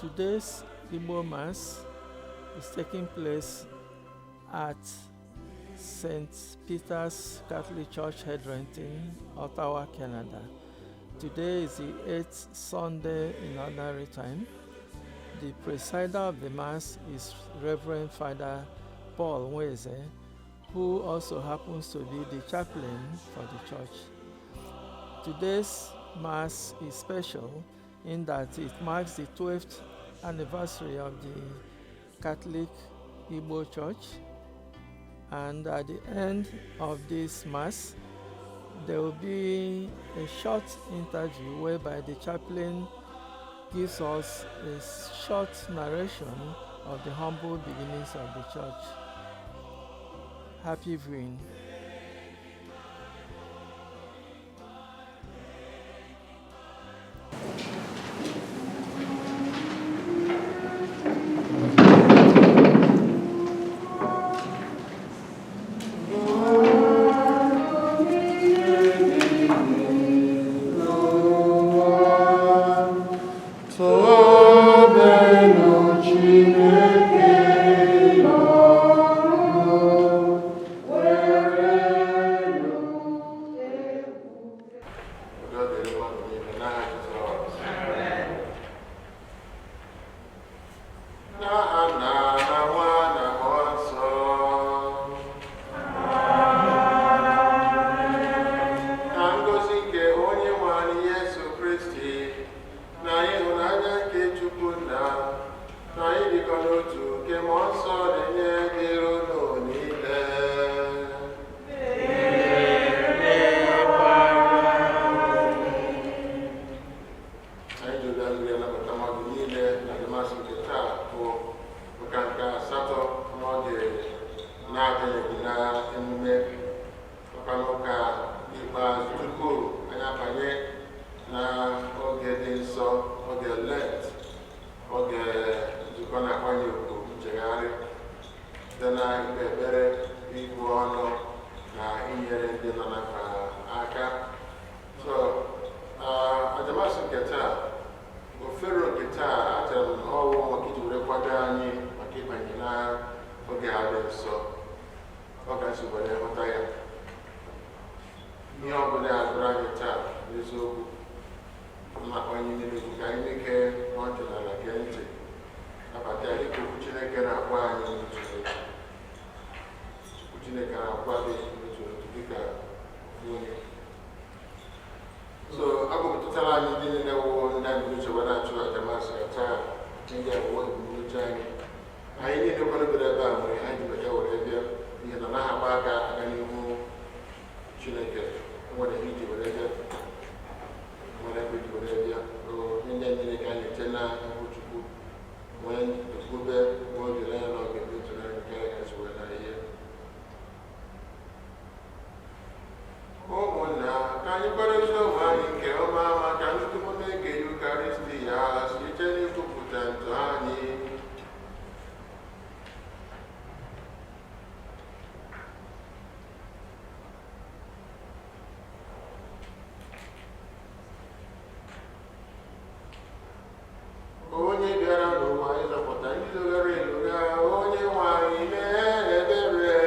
Today's Igbo Mass is taking place at St. Peter's Catholic Church, Headington, Ottawa, Canada. Today is the 8th Sunday in Ordinary Time. The presider of the Mass is Reverend Father Paul Nweze, who also happens to be the chaplain for the church. Today's Mass is special in that it marks the 12th anniversary of the Catholic Igbo Church, and at the end of this Mass, there will be a short interview whereby the chaplain gives us a short narration of the humble beginnings of the church. Happy viewing. Tobenu Chineke n'ọṅụ, werenụ. Udo dịrị mmadụ niile n'aha Jizọs. N'aha Nna na Nwa na Mmụọ Nsọ. Na ngọzi nke Onye nwe anyị Yesu Kristi, na ịhụnanya nke Chukwu Nna, na ịdịkọ n'otu nke Mmụọ Nsọ na-enye dịrị unu niile. Anyị ji obi aṅụrị anabata mmadụ niile na Maasị nke taa bụ ụka nke asatọ n'oge na-abịaghị na emume ọkwa n'ụka ikpeazụ tupu anyị abanye na oge dị nsọ, oge Lent, oge nzukọ na-akwanye ugwu nchegharị site na ikpe ekpere, ibu ọnụ na inyere ndị nọ na mkpa aka. So aja Maasị nke taa, ofero nke taa, achọrọ m ọwụ maka iji were kwado anyị maka ịbanye na oge a dị nsọ. Ọ ga-esi were ghọta ya, ihe ọ bụla a gụrụ anyị taa n'eziokwu na-akwanye niile ugwu ka anyị nwee ike nọ n'ala gee ntị, nabata ya dịka okwu Chineke na-agwa anyị n'otu n'otu. Okwu Chineke na-agwa gị n'otu n'otu dịka ofu onye. So agụpụtara anyị ndị niile wụ ndị anyị n'uche wee na-achụ aja Maasị ya taa. Ndị a wụ ebumnuche anyị. Anyị niile kwadobere ebe a nwere ha ji weta were bịa, n'ihi na naghị agba aka aga n'ihu Chineke. Nwere ihe iji were bịa, nwere ebe iji were bịa. Ihe ndị a niile ka a na-eche na ihu Chukwu, nwee nchekwube, nwee olileanya na ọ ga-emetụrụ anyị karịa ka si wee na ihe. Ụmụnna, ka anyị kwadozie onwe anyị nke ọma maka nnukwu emume nke Yukaristi ya site n'ikwupụta njọ anyị. Onye bịara n'ụwa ịzọpụta ndị lụghara elugha, onye nwe anyị mee ebere.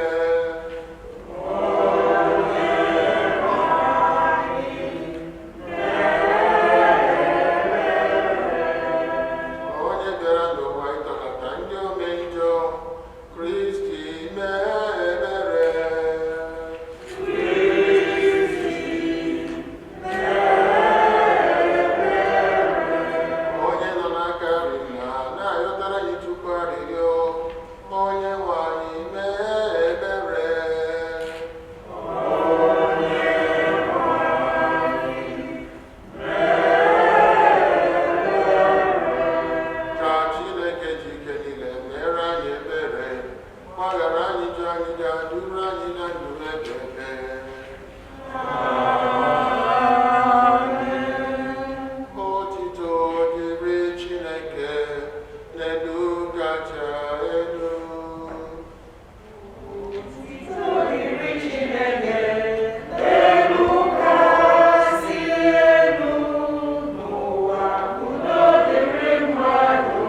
Onye bịara n'ụwa ịtọghata ndị ome njọ, Kristi mee ebere. Onye nọ n'aka nri nna na-ayọtara anyị Chukwu arịrịọ, onye nwe anyị mee ebere. Ka Chineke ji ike niile mere anyị ebere, gbaghara anyị njọ anyị, ga-aduru anyị na ndụ ebe ebe. Otito dịrị Chineke n'elu kacha elu. Otito dịrị Chineke n'elu kasị elu, n'ụwa udo dịrị mmadụ.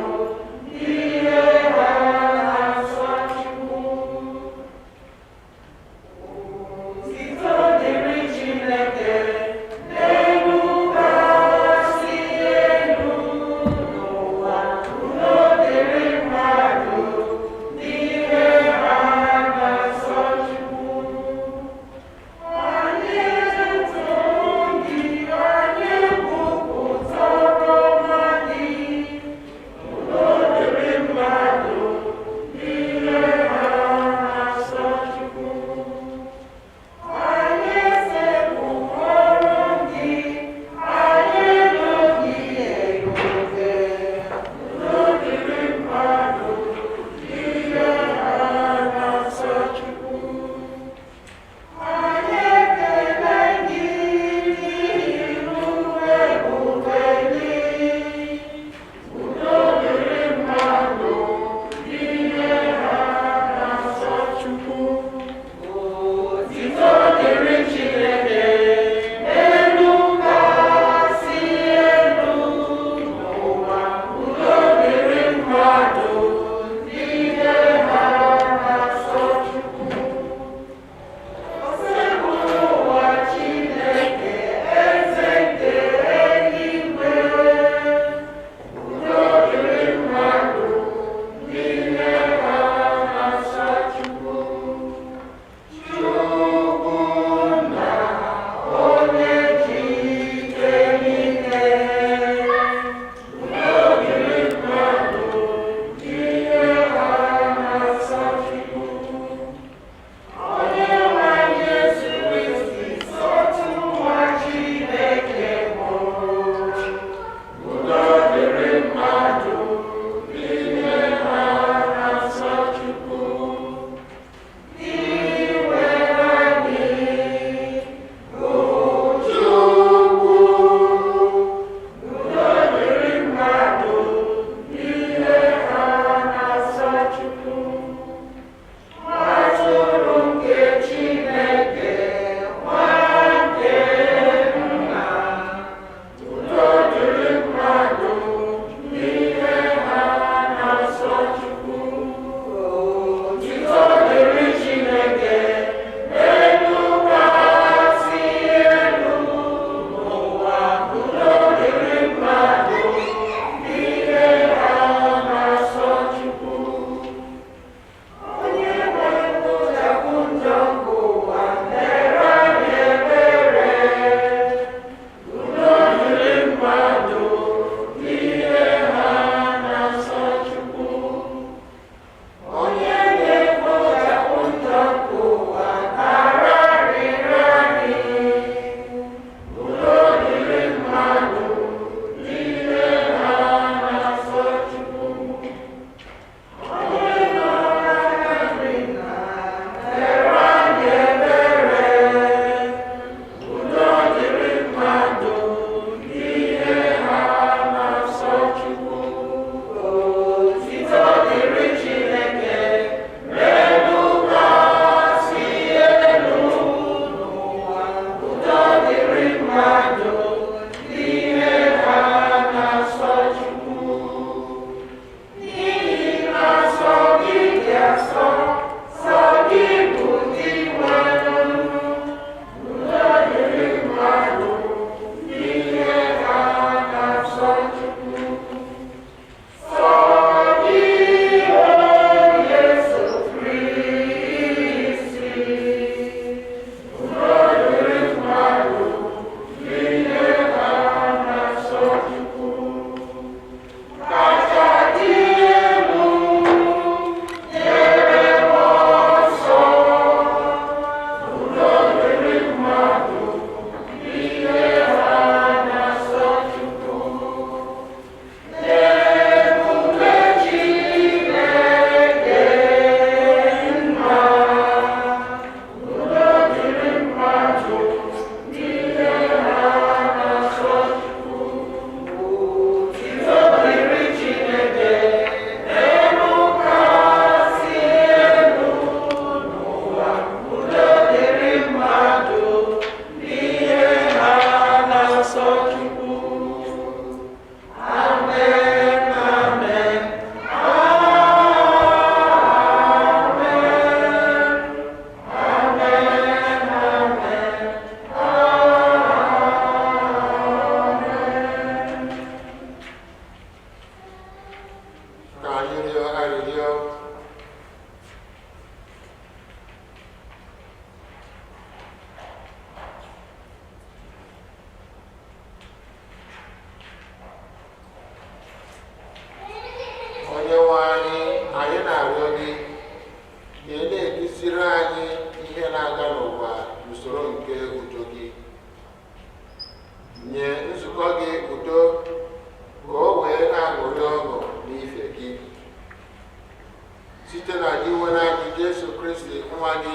Site na gị nwere anyị Jesu Kristi nwa gị,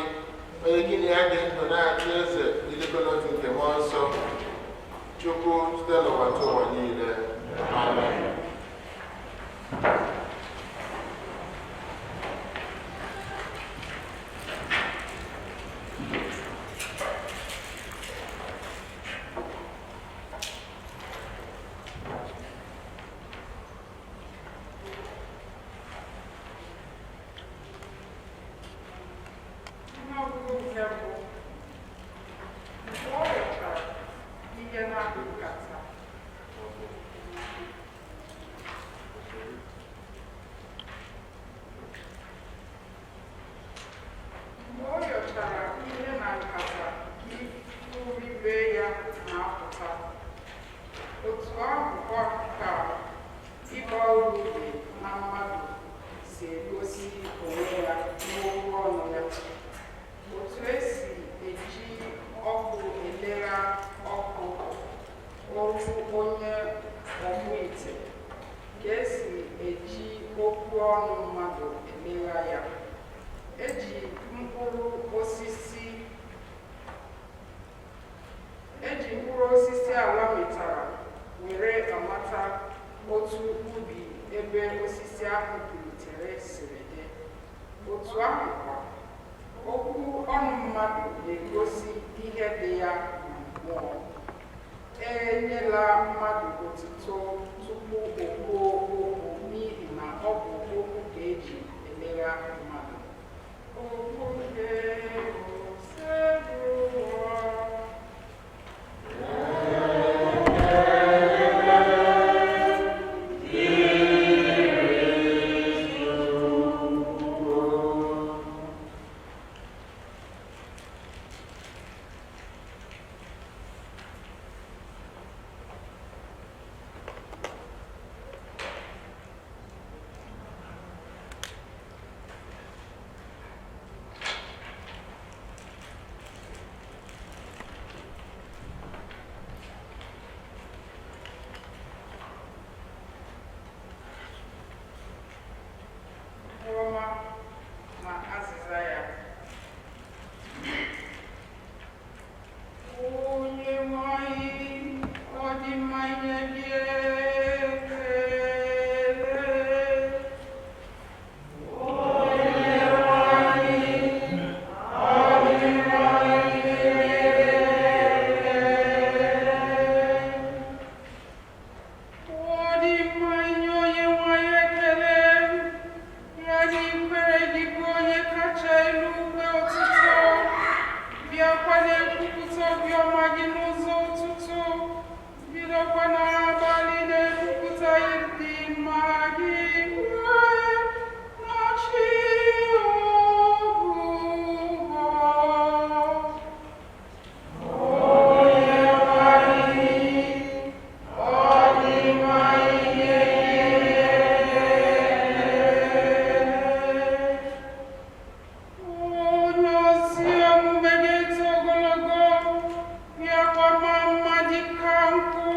onye gị na ya dị ndụ na-achị eze n'ịdịkọ n'otu nke mmụọ nsọ, Chukwu site n'ụwa tụ ụwa niile. Amen. Ihe ọgụgụ nke mbụ. Mgbe ọ rịọchara ihe na nkata, mgbe ọ rịọchara ihe na nkata ka ifuru ibe ya na-apụta, otu ahụkwa ka ịba uru dị na mmadụ si egosi onwe ya n'okwu ọnụ ya. Otu esi eji ọkụ elera ọkụ ọrụ onye ọkpụ ite ka esi eji okwu ọnụ mmadụ elera ya. Eji mkpụrụ osisi eji mkpụrụ osisi ala mịtara were amata otu ubi ebe osisi ahụ pulitere siri dị. Otu ahụ kwa, okwu ọnụ mmadụ na-egosi ihe dị ya na mmụọ. Enyela mmadụ otuto tupu o kwuo okwu, n'ihi na ọ bụ okwu ka eji elera mmadụ. Okwu nke Osebụrụwa. Ọma na azịza ya. Onye nwe anyị, ọ dị mma inye gị ekele. Onye nwe anyị, ọ dị mma inye gị ekele. Ọ dị mma inye onye nwe anyị ekele. Ya na ikwere gị bụ onye kacha elu ukwe otuto, bịakwa na-ekwupụta obiọma gị n'ụzọ ụtụtụ, bidokwa n'abalị na-ekwupụta ịdị mma gị ruo na chi ọbụbọ. Onye nwe anyị, ọ dị mma inye onye ozi omume ga-eto ogologo, bịakwa ma mma dịka nkwụ.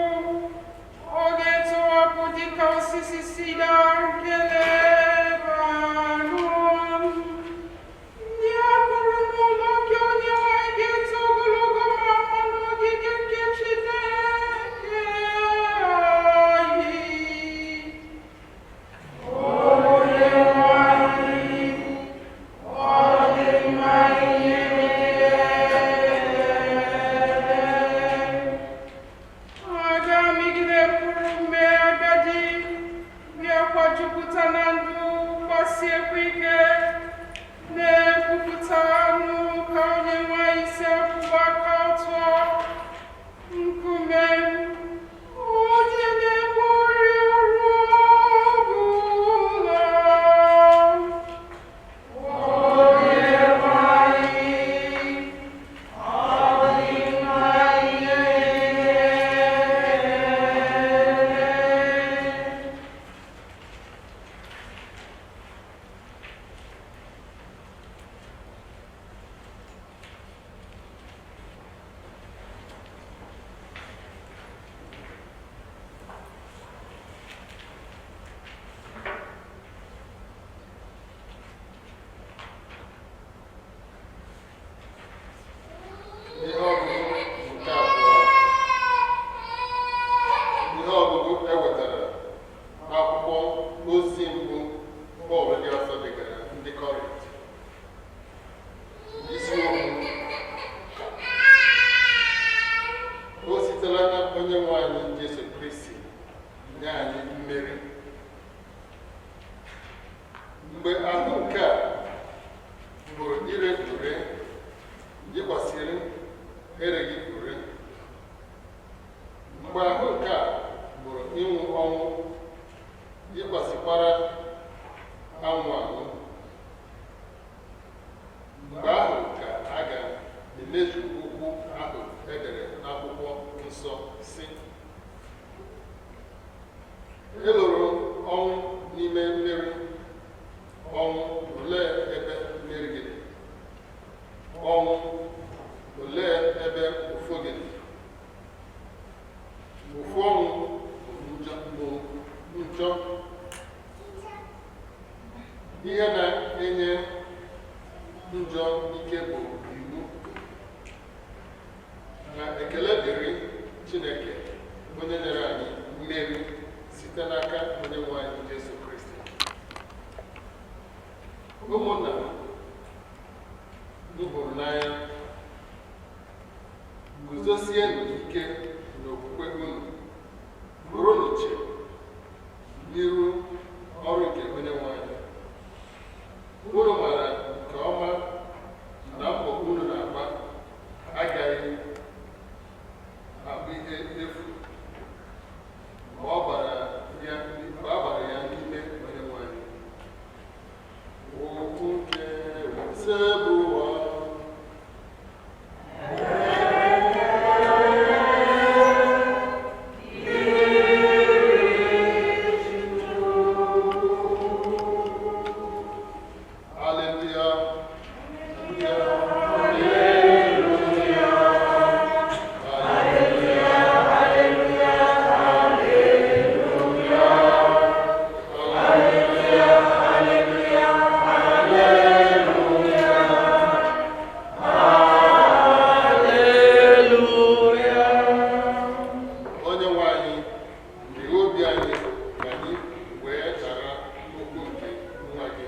mezu okwu ahụ e dere n'akwụkwọ nsọ, sị: "E loro ọnwụ n'ime mmeri. Ọnwụ, olee ebe mmeri gị dị? Ọnwụ, olee ebe ụfụ gị dị?" Ụfụ ọnwụ bụ njọ. Ihe na-enye njọ ike bụ iwu. Na ekele dịrị Chineke, onye nyere anyị mmeri site n'aka Onye nwe anyị Jesu Kristi. Ụmụnna m hụrụ n'anya, guzosienụ ike n'okwukwe unu, bụrụnụ chịm n'iru ọrụ nke Onye nwe anyị. Unu maara nke ọma na mbọ unu na-agba agaghị abụ ihe efu mgbe a gbara ya n'ime Onye nwe anyị. Okwu nke Osebụwa. Hallelujah. Hallelujah. Hallelujah. Onye nwe anyị, meghee obi anyị ka anyị wee dara okwu nke nwa gị.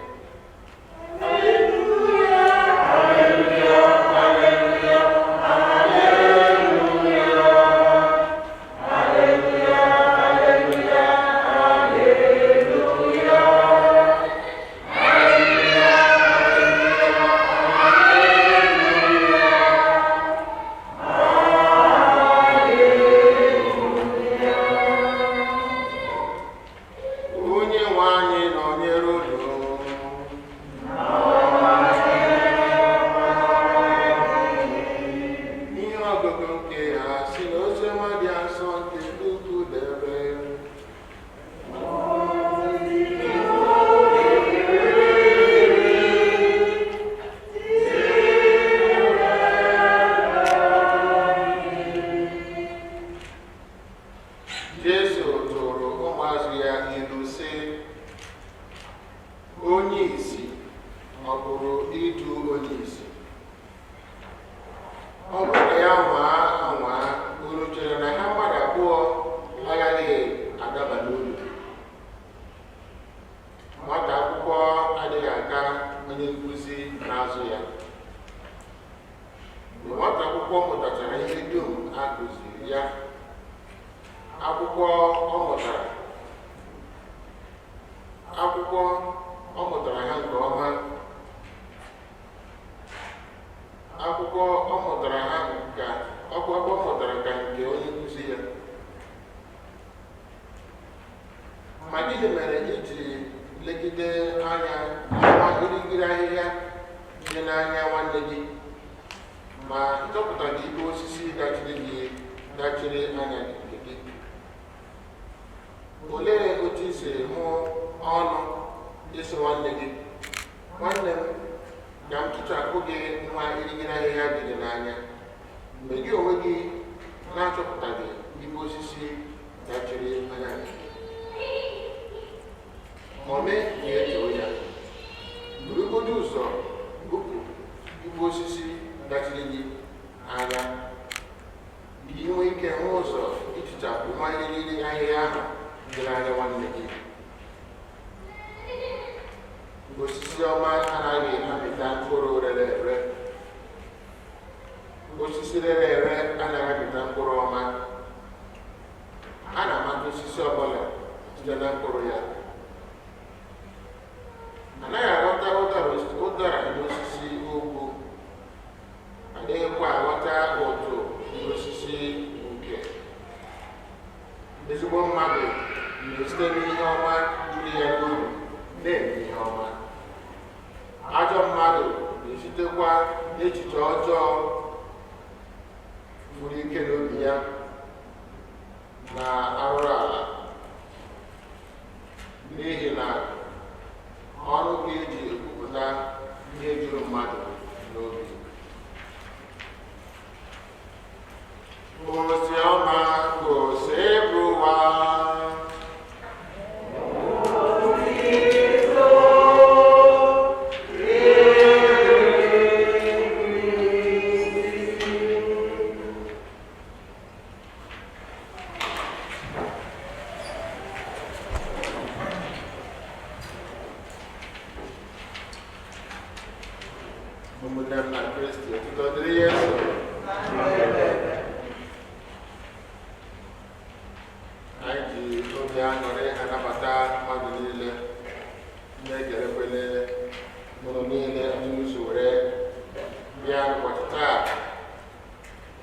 Onye nwe anyị nọnyere unu. Ihe ọgụgụ nke ha si na Oziọma dị asọ nke Luk dere. Jesu tụrụ ụmụazụ ya ilu sị: Onye ìsì ọ pụrụ idu onye ìsì? Ọ bụrụ na ya nwaa anwaa, unu chere na ha mmadụ abụọ agaghị adaba n'olulu? Nwata akwụkwọ adịghị aka onye nkụzi na-azụ ya. Mgbe nwata akwụkwọ mụtachara ihe dum a kụziri ya, akwụkwọ ọ mụtara ha nke ọma, akwụkwọ ọ mụtara ha ka akwụkwọ ọ mụtara ka nke onye nkụzi ya. Ma gịnị mere iji legide anya nwa irighiri ahịhịa dị n'anya nwanne gị, ma ịchọpụtaghị ibe osisi dachiri gị dachiri anya nke gị? Olee otu i siri hụ ọnụ ịsị nwanne gị, 'Nwanne m, ka m tụchapụ gị nwa irighiri ahịhịa dị gị n'anya,' mgbe gị onwe gị na-achọpụtaghị ibe osisi dachiri anya gị? Ome ga-eto ya, burugodu ụzọ bupụ ibe osisi dachiri gị anya, ka ị nwee ike hụ ụzọ itichapụ nwa irighiri ahịhịa ahụ dị n'anya nwanne gị. Osisi ọma anaghị amịta mkpụrụ rere ere. Osisi rere ere anaghị amịta mkpụrụ ọma. A na-amata osisi ọbụla site na mkpụrụ ya. Anaghị aghọta ụdara n'osisi ogwu, adịghịkwa aghọta ụtụ n'osisi uke. Ezigbo mmadụ na-esite n'ihe ọma juru ya n'obi na-eme ihe ọma. Ajọ mmadụ na-esitekwa n'echiche ọjọọ. ya na arụrụ ala, n'ihi na ọnụ ka eji ekwupụta ihe juru mmadụ n'obi. Oziọma Osebụwa. Ụmụnne m na Kristi, otuto dịrị Jesu. Anyị ji obi aṅụrị anabata mmadụ niile, na-ekelekwele mụrụ niile ndị ụzọ were bịa n'ụbọchị taa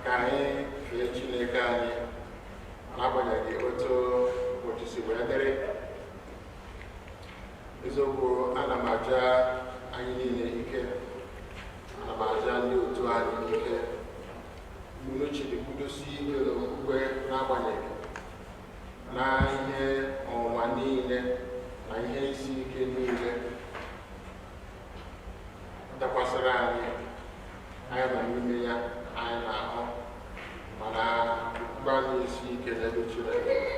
ka anyị fee Chineke anyị, n'agbanyeghị otu ụbọchị si wee dịrị. Eziokwu, ana m aja anyị niile ike, ana m aja ndị otu anyị ike. Unu chiri kwudosi ike n'okwukwe n'agbanyeghị na ihe ọnwụnwa niile na ihe isi ike niile dakwasịrị anyị. Anyị nọ n'ime ya, anyị na-ahụ, mana okwukwe anyị esi ike n'ebe Chineke nọ.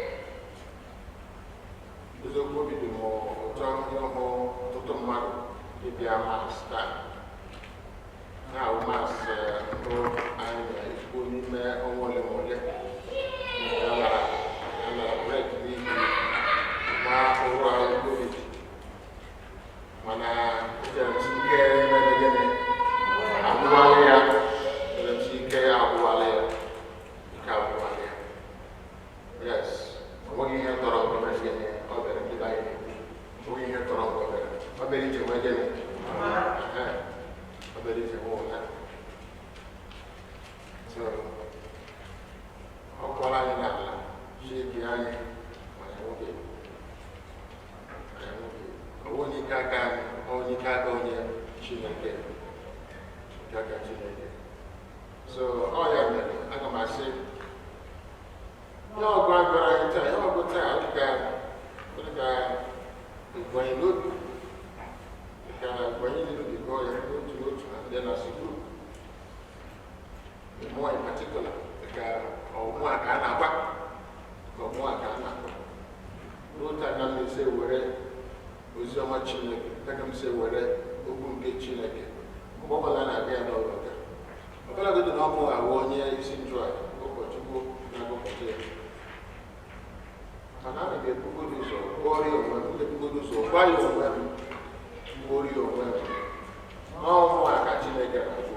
Eziokwu, obi dị m ụtọ ịhụ ọtụtụ mmadụ ịbịa Mass taa. Na-awụ Mass mbụ anyị na-ekwu n'ime ọnwa ole ma ole a lara break n'ihi nwa ụrụ ahụ COVID, mana echere m si ike mere gịnị agwụwala ya. Echere m si ike agwụwala ya, ike agwụwala ya. Yes, o nweghị ihe tọrọ mgbe mere gịnị ọ bịara. Ndị be anyị na-ekwu, o nweghị ihe tọrọ mgbe ọ bịara. Ọ bịara ije nwee gịnị? Ehe, ọ bịara ije nwee ụra. So ọ kwara anyị n'ala sheki anyị, mana enweghị, enweghị. Ọ bụ onye ike aka anyị, ọ onye ike aka onye Chineke, ike aka Chineke. So ọ ya mere aga m asị ihe ọgụ a gwara anyị taa, ihe ọgụ taa dịka ịgwanye n'obi, dịka ịgwanye n'obi gụọ ya n'otu n'otu na ndị na-asị group more in particular, dịka ọmụ a ka a na-agba, ka ọmụ a ka a na-agba n'otu aka m esi were ozi ọma Chineke, aka m si were okwu nke Chineke. Mgbe ọbụla na-abịa n'ụlọ ụka ọbụlagodi na ọ bụ awụ onye isi nchụaja, ụkọchukwu na-agụpụta ya, mana ana m ebugodo ụzọ gụọrọ ya onwe m, ebugodo ụzọ gwa ya onwe m, gụọrọ ya onwe m n'ọnwụ a ka Chineke na-agụ,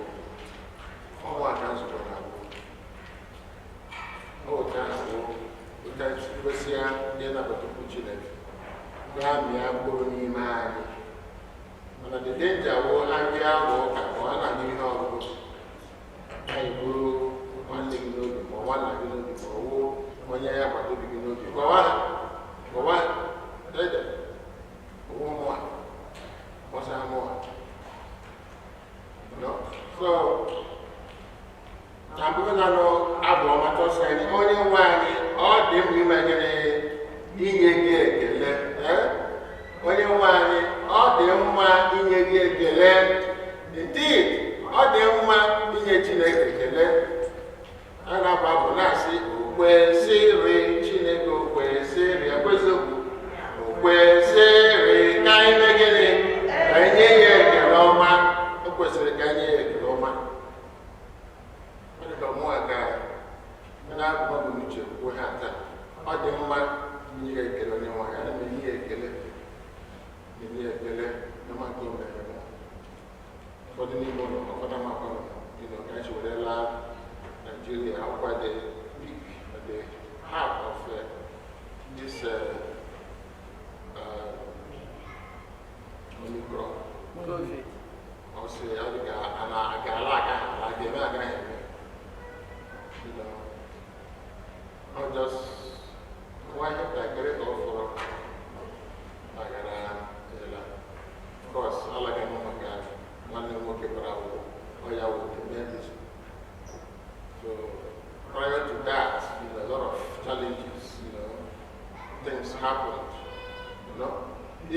ọnwụ a ka nzukọ na-agụ. Otu ahụ ụta kwesịa ịnabata okwu Chineke na-amịa mkpụrụ n'ime anyị. Mana the danger wụ anyị ahụ ụka ma ọ na-agụ ihe ọgụgụ, anyị bụrụ nwanne gị n'obi ma nwanna gị n'obi ma ọ wụ onye ya agbata obi gị n'obi, gwawa ha, gwawa ha ede owu mụa gbasa mụa no. So na mbụ na nụ abụ ọma tọsị anyị, onye nwe anyị, ọ dị mma ime gịnị? Inye gị ekele. Eh? Onye nwe anyị, ọ dị mma inye gị ekele. Indeed, ọ dị mma inye Chineke ekele. A na-abụ abụ na-asị o kwesịrị Chineke, o kwesịrị, ekwesịokwu, o kwesịrị ka anyị mee gịnị? Ka anyị nye ya ekele ọma. O kwesịrị ka anyị nye ya ekele ọma. Ọ dị ka mụnwa ka na-abụ n'uche kwuo ha taa. Ọ dị mma inye ya ekele. Onye nwe anyị, ana m enye ya ekele, enye ya ekele na maka o mere m. Ụfọdụ n'ime ụlọ, ụfọdụ amakwa ka anyị si were laa Nigeria akwụkwọ, the peak, the heart of this Omicron. COVID. Ọ sị ọ dị ka a na-aga ala aga ala ga-eme agaghị eme. Ọ just nwa ihe ntakịrị ka ọ fọrọ agara ịla. Of course, alaga m maka nwanne m nwoke gbara akwụkwọ, ọ ya wụ the main reason. So prior to that,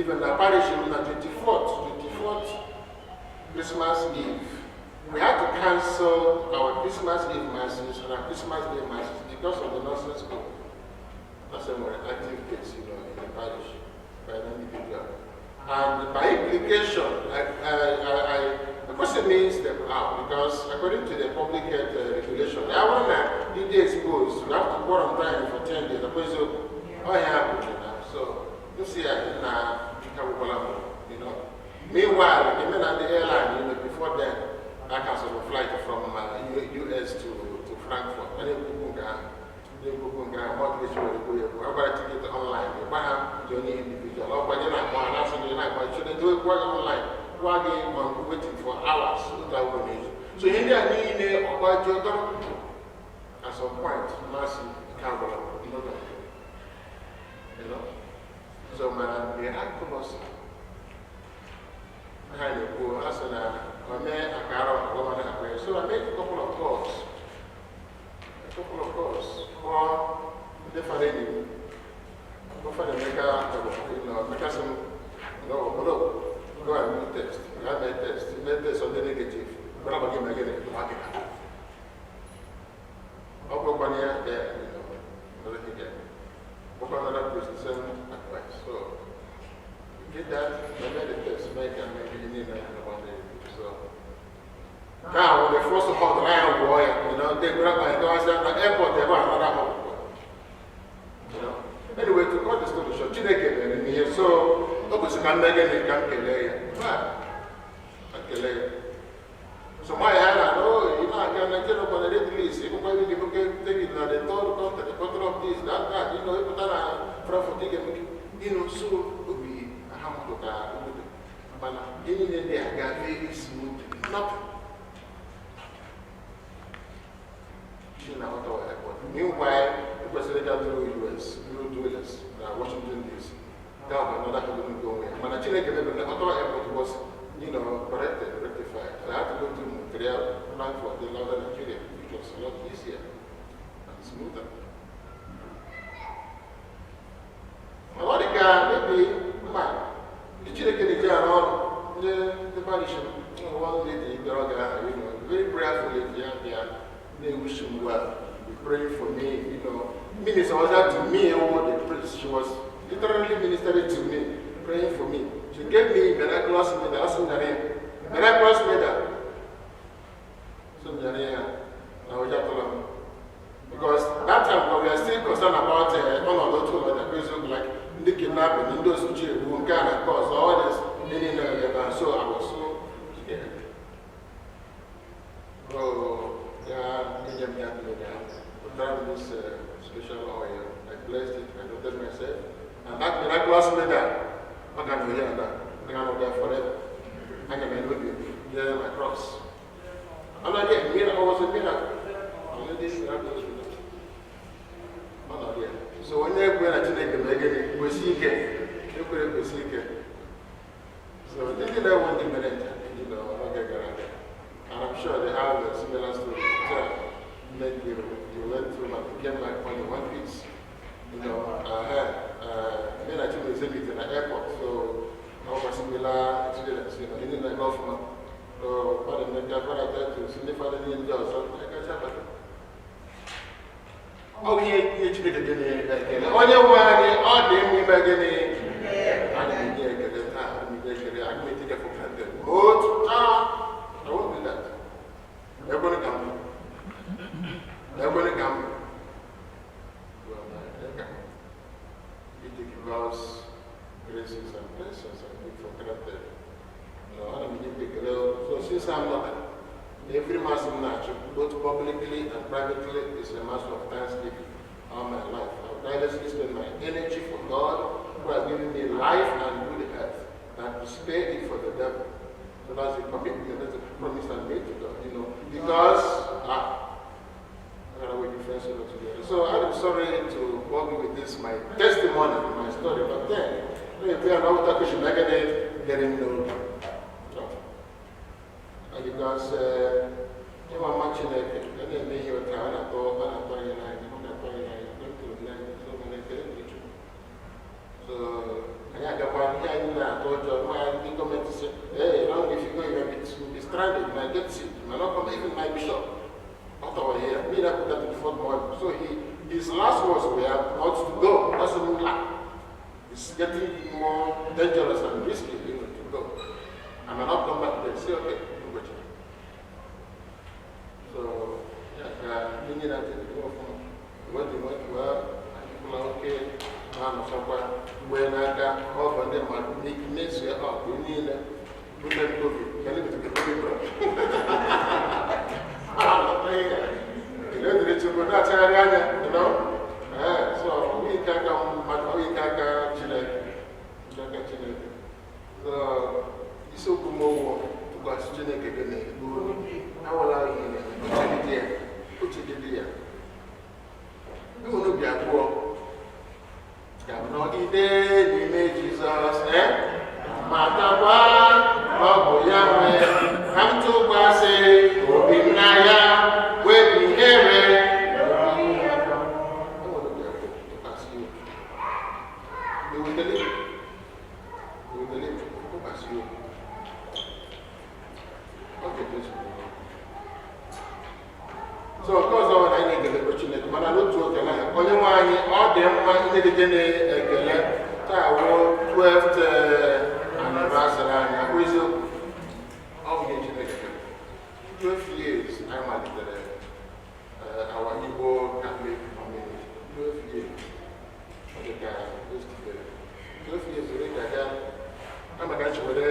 Even na parish na 24th Christmas Eve, we had to cancel our Christmas Eve masses and our Christmas Day masses because of the nursing school. That's a more active case, in the parish by an individual. And by implication, of course it means step out, because according to the public health regulation, I want to be exposed, you have to quarantine for 10 days. Oh, yeah, so you see, Meanwhile, the men at the airline, before then, I canceled a flight from US to Frankfurt. I didn't go. I buy a ticket online. You buy the only individual. Oh, but you're not going. Should they do it work online? Why they waiting for hours? So in there, at some point, massive camera, you know. So man, miraculous. So I made a couple of calls. Or different. Go for the maker, some no, go and do test. You have a test. You made test on the negative. But I'm going to get it. There, another person, same advice. So you did that, I made the test, make and maybe you need one day. So now when the first hot line boy, they grab my guys at the airport, they have another hot. Anyway, to cut the story short, Chineke mere m ihe, so o kwesịrị ka m mee gịnị ka m kelee ya. So my hand, oh, I can Nigeria on the red list. You can take it na the third country, the country of this, that, you put on Frankfurt, so obi ahamuka mana any day I got very smooth, nothing. Meanwhile, the president got through US, through US, Washington DC. That was another going go where. But actually, the Ottawa airport was, corrected, rectified. So I had to go to Montreal, Frankfurt, the northern Nigeria, which was a lot easier and smoother. Maybe, man, the Chineke the parish, one lady, very prayerful lady, they wish him well. They pray for me, Minister was that to me, the priest, she was literally ministering to me, praying for me. She gave me miraculous medal, miraculous medal. Because that time we were still concerned about one of those two other like the kidnapping, those who can cause all this, so I was so scared. Oh, yeah, this special oil. I blessed it, I noted myself. And that miraculous medal, I can hear that. I can there forever. I can near my cross. I'm not there, miracle was a miracle. Only this miraculous medal. I'm not there. So when you go to the we see it. So they did that one thing, and I'm sure they have a similar story to tell. Like you went through and came back only one piece. Me and actually was in the airport, so I was a similar experience. In the government. So, but in the government, to see the father in the house, I can't say that. Oh, yeah, you should get it. Only one, all the me I didn't get it. I didn't take it for granted. But I won't do that. They're going to come. They're going to come. Well, they come. You take God's graces and blessings and take for granted. No, I don't need to. So since I'm not, every mass in nature, both publicly and privately, is a mass of thanksgiving all my life. I've tirelessly spent my energy for God, who has given me life and good health, and to spare it for the devil. So that's a commitment, that's a promise I made to God, because I gotta wait difference together. So I'm sorry to bother you with this, my testimony, my story, but then, if we are not talking, let him know. And because so Anyị agakwa ihe anyị na-atụ ụjọ ma ndị gọọmenti sị, "Hey, now if you go, you may be stranded, you might get sick, you might not come." Even my bishop, Ottawa here, me that put that in front more. So his last words were not to go. That's a lack. It's getting more dangerous and risky to go. I may not come back there. Say, okay, go. So, yeah, ka ndị na-atị dị ọfụma. Wedi well, anyị oke na-anọchakwa mgbe n'aka ọgọ ndị mmadụ mezu ya ọkụ niile bute COVID ka ndị bute COVID bụrụ. Ekele dịrị Chukwu na-achagharị anya. Ee, so ọ bụghị ike aka mmadụ, ọ bụghị ike aka Chineke, ike aka Chineke. So isiokwu m owu tụkwasị Chineke gị n'obi, awala ihe na-eme, uche gị dị ya, uche gị dị ya. Enwere obi abụọ ka m nọgide n'ime Jizọs, ee, matakwa na ọ bụ ya nwe ka m tụkwasị obi m na ya, wepụ ihere. Enwere obi abụọ, tụkwasị ya obi. You will believe. You will believe. Tụkwasị ya obi. Ọ ga-edozi. So nke ọzọ bụ na anyị na-ekelekwa Chineke, mana n'otu oge na onye nwe anyị, ọ dị mma ịdịgide na-ekele. Taa wụ 12th anniversary anyị, akwa eziokwu, ọ bụ ihe Chineke mere. 12 years anyị malitere our Igbo Catholic community, 12 years, ọ dị ka yesterday. 12 years ole ka ga ama ka anyị were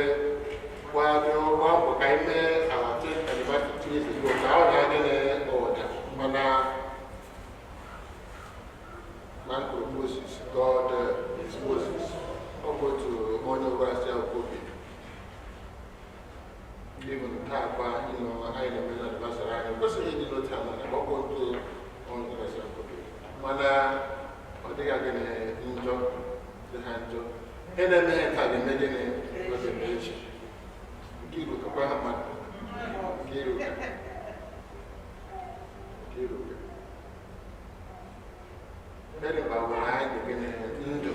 gbado gbaa mbọ ka anyị mee our 10th anniversary 2 years ago, ka ọ na-adị n'ụda, mana man kwuru Moses, God is Moses. Ọ bụ otu onye gwara sị obi even taa kwa anyị na-eme na anniversary anyị kwesịghị ịdị n'otu ama na ọ bụ otu onye gwara sị obi, mana ọ dịghị gịnị njọ dị ha njọ. Ihe na-eme ihe taa ga-eme gịnị? Ọ ga-eme echi. Nke iru kakwa ha mmadụ, nke iru ka, nke iru ka. Gịnị gbawara anyị? Gịnị ndụ?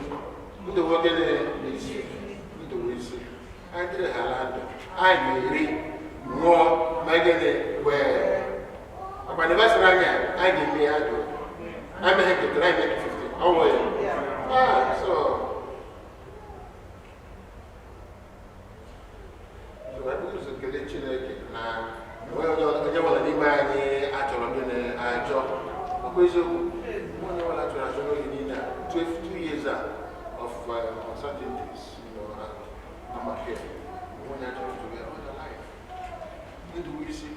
Ndụ bụ gịnị? Isi ndụ bụ isi. Anyị dịrị ha ala ndụ, anyị ga-eri, ṅụọ, mee gịnị wee ọkwa anniversary anyị a, anyị ga-eme ya dụ anyị meghe nketara anyị make 50 ọ nwere ya. Ah, so anyị bụ ụzọ kelee Chineke na enweghị onye ọbụla n'ime anyị achọrọ gịnị achọ, ọkwa eziokwu, onye ọbụla chọrọ achọ n'oge niile a, 12 years a of uncertainties and amake onye achọrọ to be all alive. Ndụ bụ isi.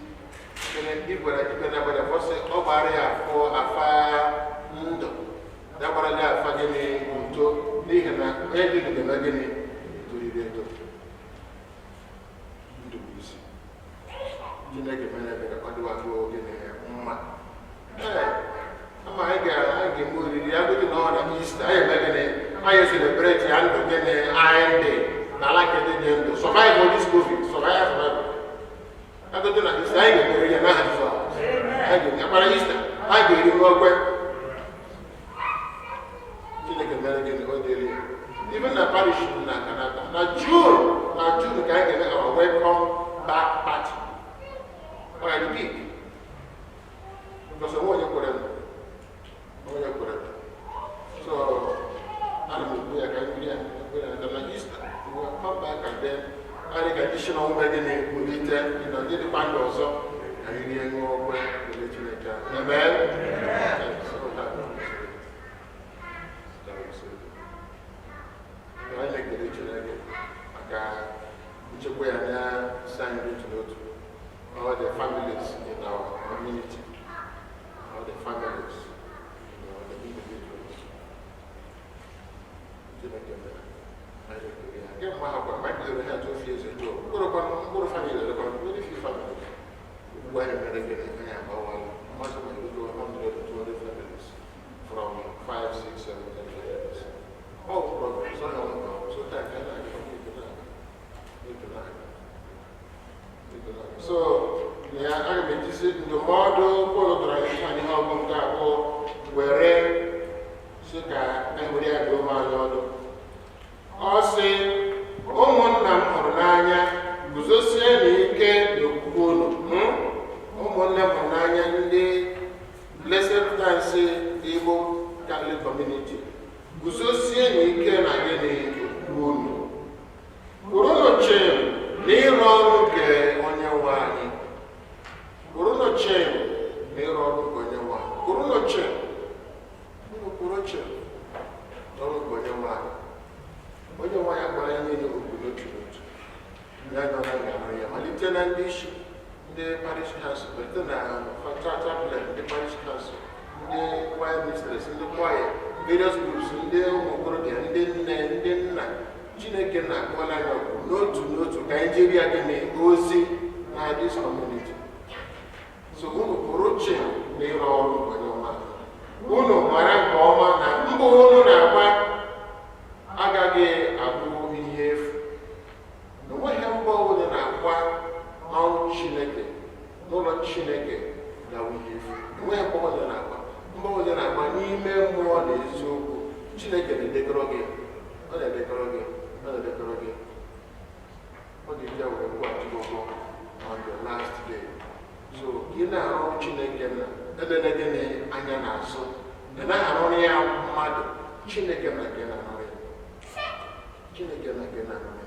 Kene igwere ikpe na agbada fọsị ọ gbara ya afọ afa ndụ ya gbara ya afa gịnị uto, n'ihi na onye dị ndụ ga-eme gịnị? Toriri eto. Ndụ bụ isi. Chineke mere ebere, ọ dịwago gịnị mma. Ee, ama anyị ga-eme oriri ya gụdị na ọ na Easter anyị eme gịnị? Anyị celebrate ya ndụ gịnị anyị dị n'ala nke dị dị ndụ, survive all this COVID, survive, survive. Agụdị na Easter anyị ga-emeri ya n'aha Jizọs. Anyị ga-eme akpara Easter, anyị ga-eri n'okwe. Chineke mere gịnị? O dịrị ya. Even na parish na Kanada na June ka anyị ga-eme our welcome back party. Ọ ga-adị big because onwe onye kwere m, onwe onye kwere m. So ana m ekwu ya ka anyị biri ya ekwe ya na Easter we will come back and then anyị ga ndị si na ọnwụ gịnị wulite ndị dịkwa ndụ ọzọ, ka anyị rie, ṅụọ okwe, kelee Chineke. Amen. So that was it. Anyị na-ekele Chineke maka nchekwa ya na si anyị n'otu n'otu, all the families in our community, all the families, the individuals. Chineke mere anyị na-ekele ya. Kemgbe ahụ kwa, mgbe anyị bidoro ha 12 years ago, mkpụrụ family elekwa very few families. Ugbu anyị mere gịnị? Anyị agbawala mmadụ ma erugo 100 or 200 families from 5, 6, 7, 10 families. All progress, all all so that kind of na-aga. So ya aga m ejizi ndụmọdụ Pọl dọrọ anyị taa n'ihe ọgụ nke abụọ were sị ka anyị were ya doo anyị ọdụ. Ọ Ọ sị, ụmụnna m hụrụ n'anya, guzosienụ ike n'okwukwe unu. Ụmụnne m hụrụ n'anya, ndị Blessed Tansi Igbo Catholic Community, guzosienụ ike na gịnị? Okwukwe unu. Kwụrụnụ chịm na ịrụ ọrụ nke Onye nwe anyị. Kwụrụnụ chịm na ịrụ ọrụ nke Onye nwe anyị. Kwụrụnụ chịm. Unu kwụrụ chịm n'ọrụ nke Onye nwe anyị. Onye nwe anyị akpọrọ anyị niile oku n'otu n'otu. Ya nọ na ga-arụ ya, malite na ndị isi ndị parish council, malite na chaplain ndị parish council, ndị choir mistress, ndị choir, various groups, ndị ụmụ okorobịa, ndị nne, ndị nna. Chineke na-akpọla anyị ọkụ n'otu n'otu ka anyị jiri ya gịnị? Ozi na this community. So unu pụrụ chịm na ịrụ ọrụ nke Onye nwe anyị. Unu mara nke ọma na mbọ unu na-agba agaghị abụ ihe efu, na onweghị mbọ ọbụla na-agba n'ọrụ Chineke, n'ụlọ Chineke, gawa ihe efu. Enweghị mbọ ọbụla na-agba, mbọ ọbụla na-agba n'ime mmụọ na eziokwu, Chineke na-edekọrọ gị, ọ na-edekọrọ gị, ọ na-edekọrọ gị. Ọ ga-eji ya wee kwụghachi gị ụgwọ on the last day. So ka ị na-arụ Chineke na elele gị anya n'azụ, ị naghị arụ ya mmadụ. Chineke na gị na-arụ ya, Chineke na gị na-arụ ya.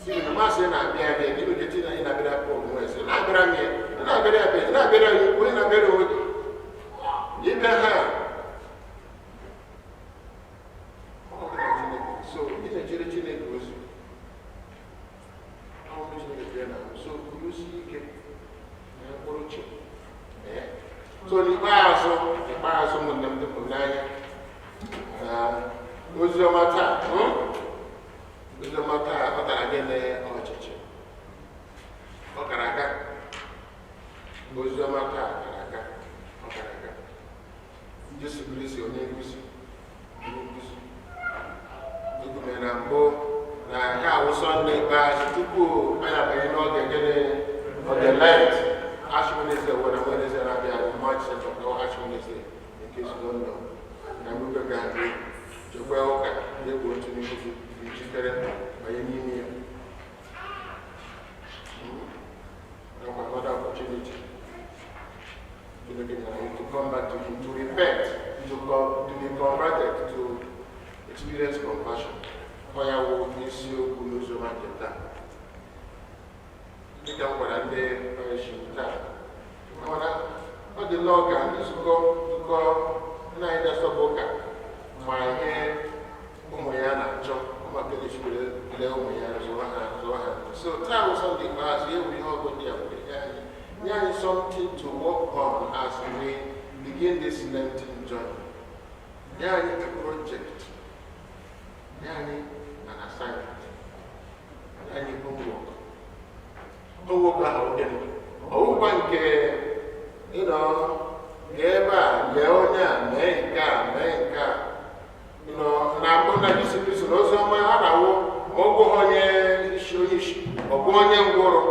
N'ihi na Mass na-abịa abịa, gịnị ka Chineke na-abịara? Pọl nwee sị, na-abịara m ya, ị na-abịara ya, ị na-abịara ya ukwu, ị na-abịara onwe gị. Ịbịa ha, ọ bụ na Chineke. So ị na-ejere Chineke ozi, ọ bụ Chineke bịa na. So kwurusie ike na mkpụrụ chi. So n'ikpeazụ, ikpeazụ, ụmụnne m ndị hụrụ n'anya, na oziọma taa, oziọma taa, ọ tara gịnị? Ọchịchị. Ọ gara aga. Oziọma taa gara aga, ọ gara aga. Jesu Kristi, onye nkuzi, onye nkuzi ekwume na mbụ na ya awụ Sọnde ikpeazụ tupu anyị abanye n'oge gịnị? Oge Lent. Ash Wednesday were Wednesday na-abịa abịa, March 2nd, no, Ash Wednesday, in case you don't know. Na mgbe ga-adị chekwa ụka na-egbu otu n'ihu gị, dị njikere banye n'ime ya. Nakwa another opportunity Chineke nyere anyị to come back to him, to repent, to be converted, to experience compassion. Ọ ya wụ isiokwu n'oziọma nke taa. Dịka m gwara ndị parish taa, mana ọ dị nnọọ ka nzukọ nna anyị na-asọpụ ụka ma ihe ụmụ ya na-achọ, ụmụaka na-esiwere lee ụmụ ya, zụọ ha, zụọ ha. So taa wụ Sọnde ikpeazụ ya were ihe ọgụ ndị a were nye anyị something to work on as we begin this Lenten journey. Nye anyị a project, nye anyị an assignment, nye anyị homework. Homework ahụ gịnị? Ọwụkwa nke ịnọ gaa ebe a, lee onye a, mee nke a, mee nke a nọ na mbụ na Jesu Kristo na ozi ọma a na-awụ ma ọ bụghị onye isi, onye isi, ọ bụ onye ngwụrọ,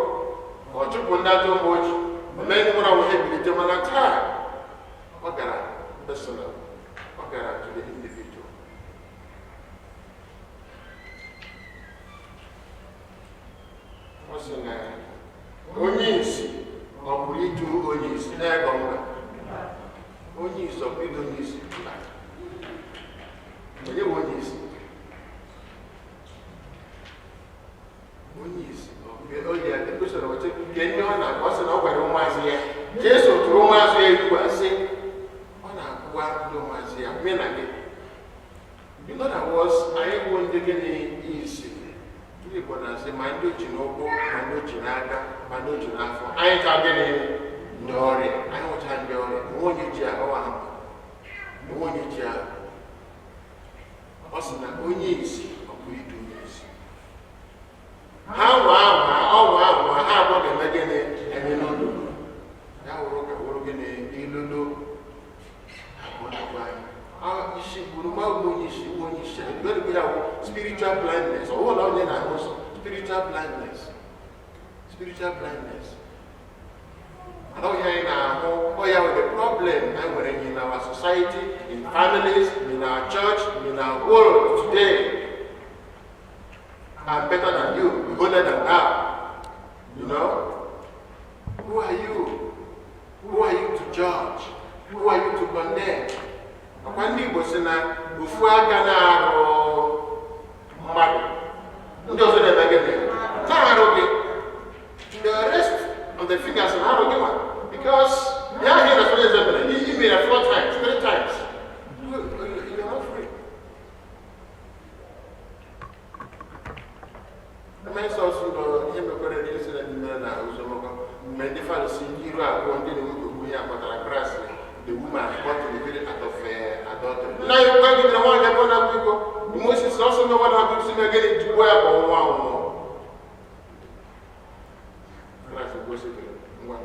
ọ chụpụ ndị ajọ mmụọ ojii, o mee ndị nwụrụ anwụ ha ebilite. Mana taa ọ gara personal, ọ gara to the individual. Ọ sị na onye isi ọ pụrụ ịjụ onye isi na-ego mba. Onye isi ọ pụrụ ịjụ onye isi? Mba. Onye bụ onye isi? Onye isi o ji aka kwesịrị ọchị nke ndị ọ na-akọ. Ọ sị na ọ gwara ụmụazị ya, Jesu tụrụ ụmụazị ya ilu a, sị ọ na-agwa ndị ụmụazị ya, mị na gị. In other words, anyị bụ ndị gịnị? Isi. Ndị Igbo na-asị ma ndị ochi n'ụkwụ, ma ndị ochi n'aka, ma ndị ochi n'afọ, anyị ka gịnị? Ndị ọrịa. Anyị nwụcha ndị ọrịa. Onwe onye ji ahụ ahụ, onwe onye ji ahụ. Ọ sị na onye isi ọ bụ idu onye isi ha nwa anwa, ọnwa anwa ha abụọ ga-eme gịnị? Eme n'olulu ya wụrụ ka wụrụ gịnị? Ilulu abụọ na-agwa anyị. Isi gburu ma bụ onye isi bụ onye isi anyị ya wụ spiritual blindness. Ọ bụrụ na onye na-ahụ ụzọ, spiritual blindness, spiritual blindness. Ọhịa anyị na-ahụ ọya with the problem anyị nwere in our society, in families, in our church, in our world today. I'm better than you, holier than thou. Who are you? Who are you to judge? Who are you to condemn? Ọkwa ndị Igbo si na ofu aka na-arụ mmadụ, ndị ọzọ na-eme gịnị? Na-arụ gị. The rest of the fingers na-arụ gị nwa, because ya ahụ ị na-asọ eze mere i mere four times, three times, you are not free. Eme nsọ ọsụ nọ ihe mekwere na incident mere na ụzọmọkọ mgbe ndị Farisi, ndị iru abụọ, ndị na-enwe okwu ya kpọtara Kraịst the woman caught in the very act of adultery. Nna ya ukwu gidere nwaanyị ebe ọ na-akwa iko. Moses ọsọ ndị nwa na-akwa iko si mee gịnị? Jugbuo ya ka ọ nwụọ anwụọ. Kraịst gosiri ngwa,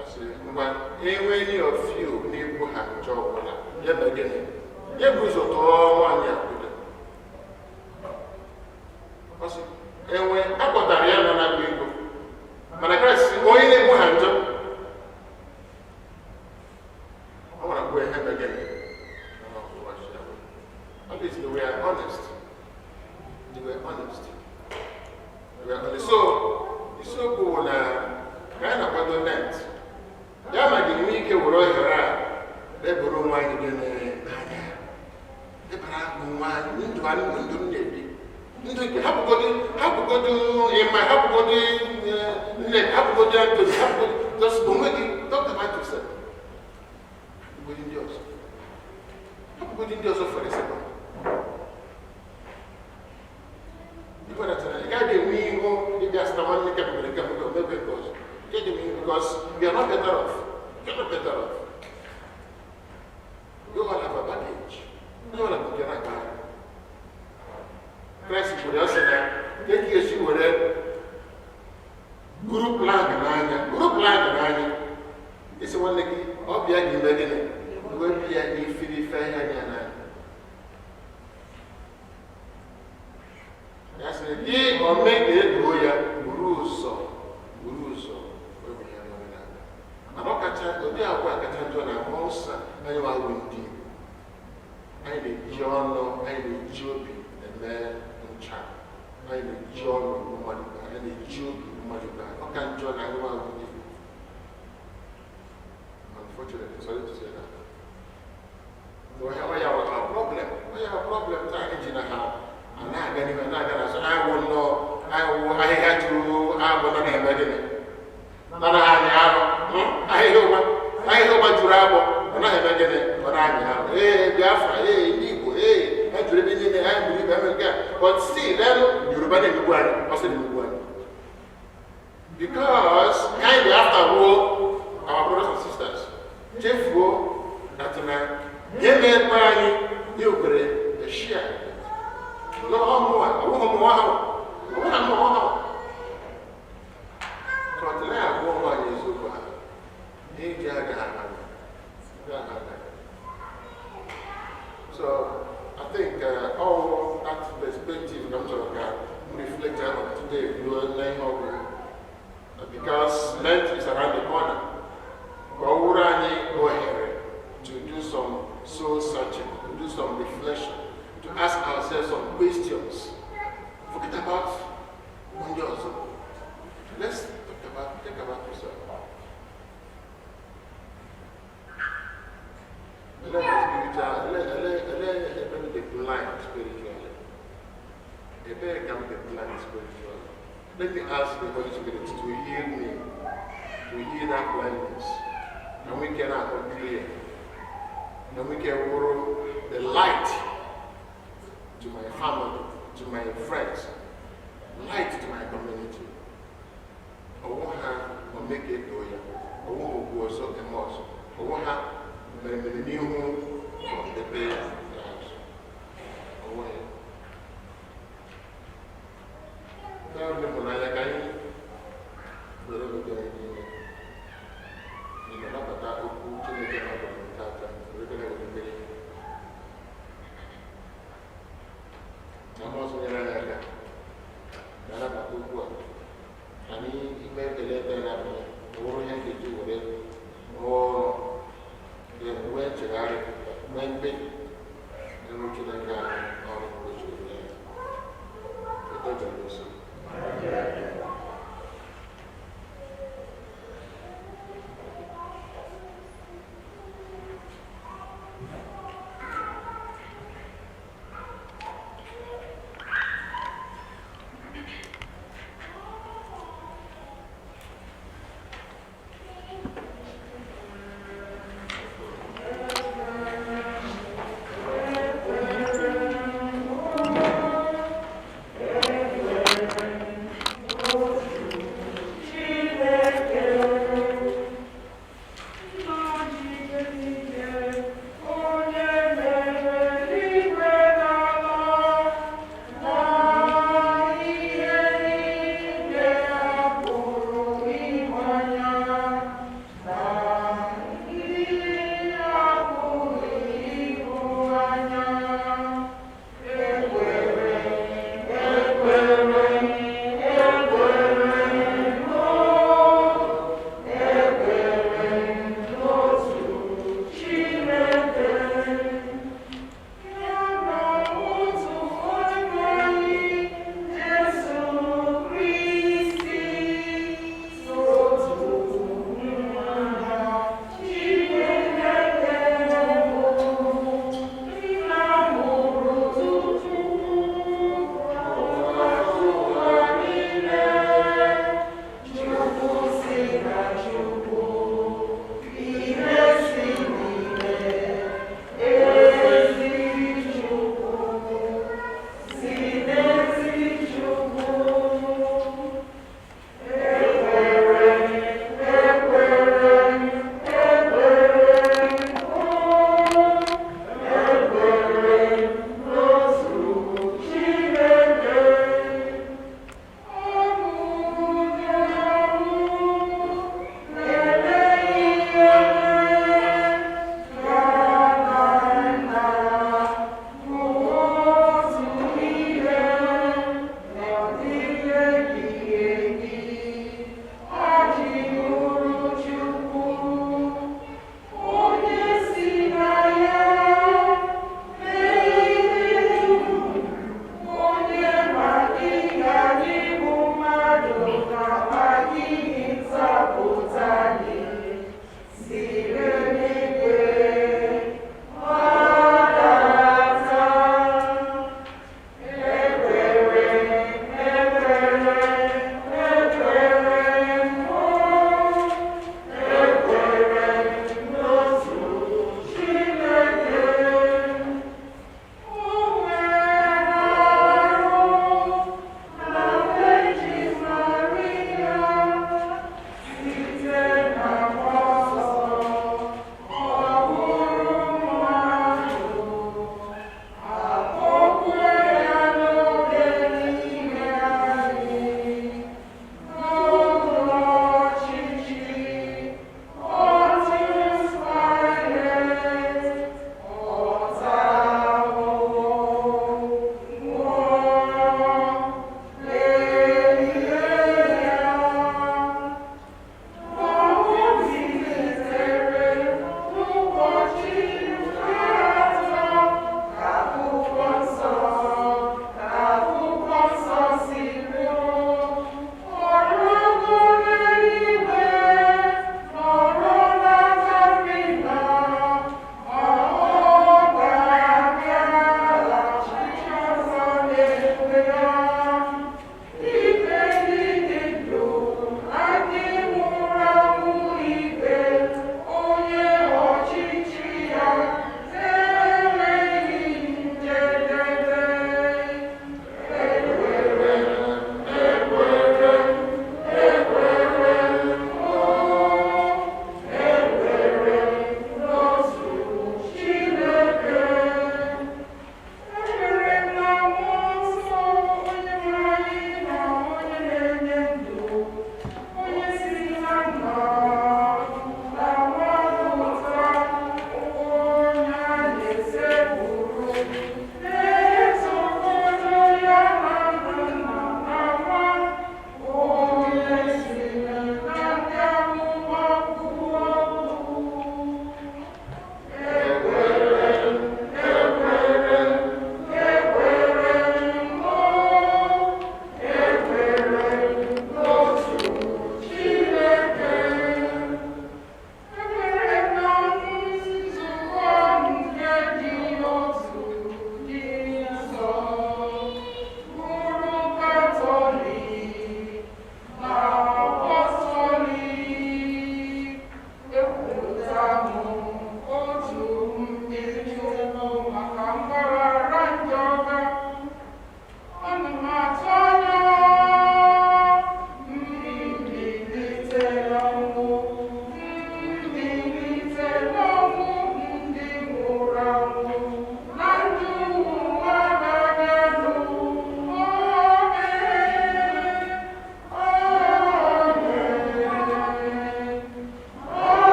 asị ngwa, enwe any of you na-egbu ha njọ ọbụla, ya mee gịnị? Ya bụ ụzọ tụọ nwaanyị a okwute. Ọ sị enwe akpọtara ya nọ na-akwa iko, mana Kraịst sị onye na-egbu ha njọ ọ gwara kwuo ihe mee gịnị? At least they were honest. They were honest. They were honest. So, isiokwu bụ na ka anyị na-akwado Lent, ya ma gị nwee ike were ohere a lebara onwe anyị gịnị anya, lebara onwe anyị, ndụ anyị, ndụ m na-ebi, ndụ nke hapụgodu, hapụgodu ịma, hapụgodu nne, hapụgodu Anthony, hapụgodu just onwe gị. Talk about yourself. Hapụgodu ndị ọzọ, hapụgodu ndị ọzọ for a second. Ị gaghị enwe ihu ịbịa sị na nwanne nke mere nke mere omebe nke ọzọ. Ị gaghị enwe ihu, because you are not better off. You are not better off. You all have a baggage. Onye ọbụla bụ nke na-akpagharị. Kraịst kwuru ya sị na ka e esi were buru plank n'anya, buru plank n'anya, isi nwanne gị ọ bịa gị ime gịnị? Wepụ ya n'ifirife ihe anya n'anya. Ya sị gị ome ka edoo ya, buru ụzọ, buru ụzọ wepụ ya n'anya. Mana ọ kacha ụdị agwa kacha njọ na mmụọ nsọ anyị nwawo ndị Igbo. Anyị na-eji ọnụ, anyị na-eji obi eme ncha. Anyị na-eji ọnụ egbu mmadụ ibe anyị, na-eji obi egbu mmadụ ibe anyị. Ọ ka njọ na anyị nwawo ndị Igbo. Unfortunately, sorry to say that. Ọ ya wụ our problem. Ọ ya wụ problem taa. Anyị ji na ha a na-aga n'ihu, a na-aga n'azụ. Anyị wụ nnọọ, anyị wụ ahịhịa juru agbụ nọ na-eme gịnị? Nọ na-anyị arụ. Ahịhịa ụma, ahịhịa ụma juru agbụ, ọ naghị eme gịnị? Ọ na-anyị arụ. Ee, Biafra, ee, ndị Igbo, ee, ha juru ebe niile, ha gburu ibe ha mere nke a, but still leenụ, Yoruba na-emegbu anyị, ọsọ na-emegbu anyị, because kind after ruo our brothers and sisters chefuo that na ihe na-ekpe anyị ikwere eshia n'ọmụa ọwụghị mụọ ha, ọwụghị mụọ ha. So ọtụle abụọ ụmụ anyị eziokwu ha iji aga ha aga. So I think all that perspective ka m chọrọ ka m reflect on today ruo na ihe ọgụgụ, because Lent is around the corner, ka ọ wụrụ anyị ohere to do some soul searching, to do some reflection, to ask ourselves some questions. Forget about ndị ọzọ. Let's talk about, think about yourself. Ele spiritual, ele ele ele ebe m dị blind spiritually. Ebe ka m dị blind spiritually. Let me ask the Holy Spirit to heal me, to heal that blindness. And we can have clear. And we can borrow the light to my family, to my friends, light to my community. Ọwụ ha omeke doo ya, ọwụ ha okwu ọzọ eme ọzọ, ọwụ ha mere mere n'ihu ebe ya azụ. Ọwụ ya. Ndị mụrụ n'anya, ka anyị were oge anyị niile n'ime nabata okwu Chineke na ọbụla tata, were were mmeri na mmụọ nsọ nyere anyị aka na anabata okwu a. Anyị ime ekele ekpere na-abịa wụrụ ihe ga-eji were rụọ ọrụ, nwee nchegharị, nwee mkpebi ịrụ Chineke anyị ọrụ.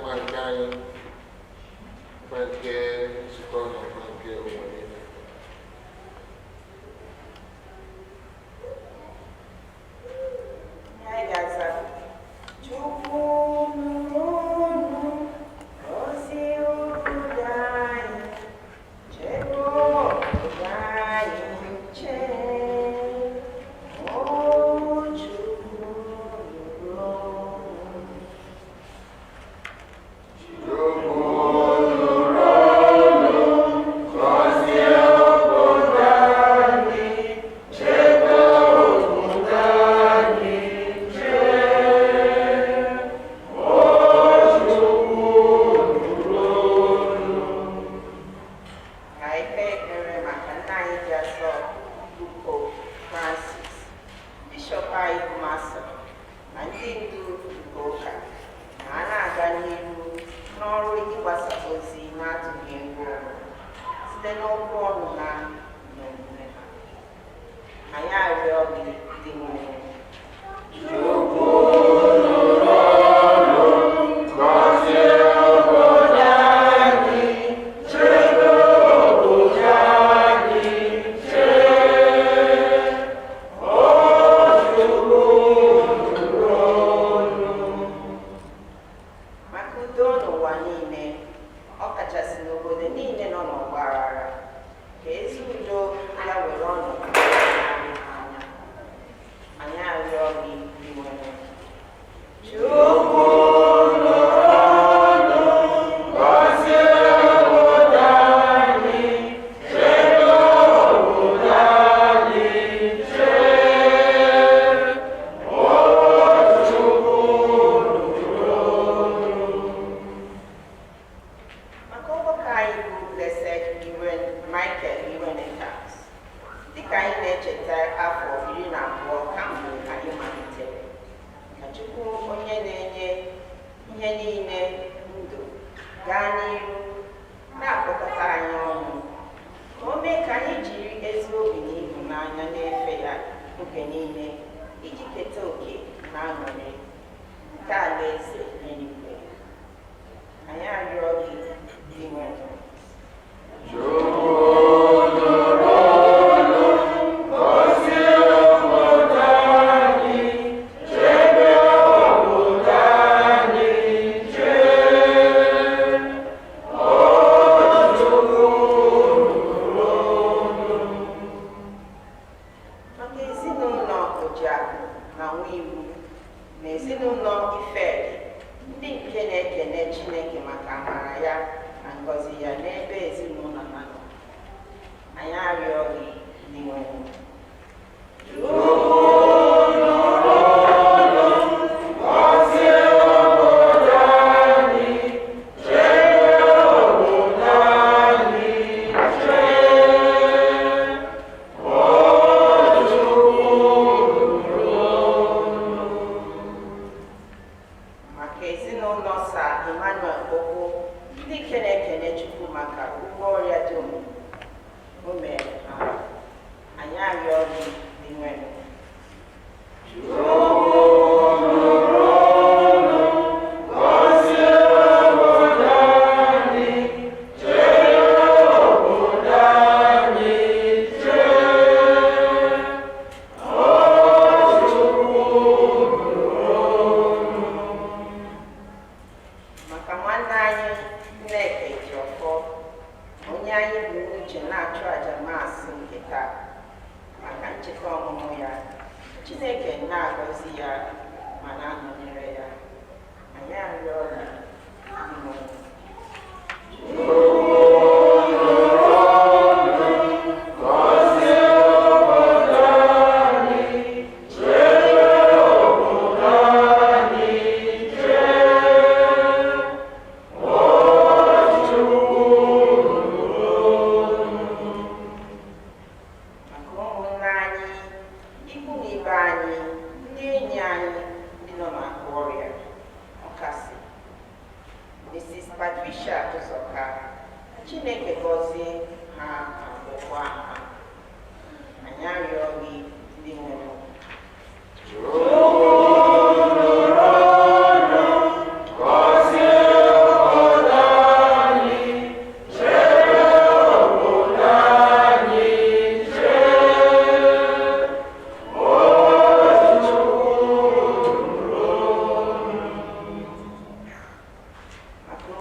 mkpa nke anyị, mkpa nke nzukọ na mkpa nke ụwa niile. Anyị ga-aza, Chukwu nụrụ unu ozi obodo anyị, chebe obodo anyị nche. O Chukwu nụrụ unu. Ka anyị kpee ekpere maka nna anyị dị asọ bụ Pope Francis, Bishọp anyị bụ Mason, na ndị ndu nke ụka na ha na-aga n'ihu n'ọrụ ịgbasa ozi na-atụghị egwu ọnwụ site n'okwu ọnụ ha na omume ha. Anyị arịọ gị dị nwere. Maka udo n'ụwa niile, ọ kachasị n'obodo niile nọ n'ọgba aghara, ka ezi udo ya were ọnọdụ na-adịghị anya. Anyị arịọ gị dị nwere. Chukwu nụrụ olu, gọzie obodo anyị, chebe obodo anyị, chee. O Chukwu nụrụ olu. Maka ọgbakọ anyị bụ Blessed Irene Michael Irenaeus, dịka anyị na-echeta afọ 12 kamgbe anyị malitere, ka Chukwu onye na-enye ihe niile ndụ gaa n'ihu na-akpọkọta anyị ọnụ, ka o mee ka anyị jiri ezi obi na ịhụnanya na-efe ya oge niile iji keta òkè na aṅụrị nke alaeze eluigwe. Anyị arịọ gị dị nwere. Maka ezinụlọ Ojiakụ na Nwaiwu na ezinụlọ Ifedi, ndị nke na-ekene Chineke maka amara ya na ngọzi ya n'ebe ezinụlọ ha nọ. Anyị arịọ gị dị nwere. Maka ezinụlọ Sir Emmanuel Ogbu, ndị nke na-ekene Chukwu maka ụgwọ ọrịa dum o mere ha. Anyị arịọ gị dị nwere. Maka nwanne anyị Nneka Ejiofor, onye anyị bụ n'uche na-achụ àjà maasị nke taa maka ncheta ọmụmụ ya, Chineke na-agọzi ya ma na-anọnyere ya. Anyị arịọ gị dị nwere. Maka ụmụnne anyị, ikwu na ibe anyị, ndị enyi anyị, ndị nọ n'akụ ọrịa, ọkasị Mrs. Patricia Ụzọka, Chineke gọzie ha ma gwọkwa ha. Anyị arịọ gị ndị nwere. Gọzie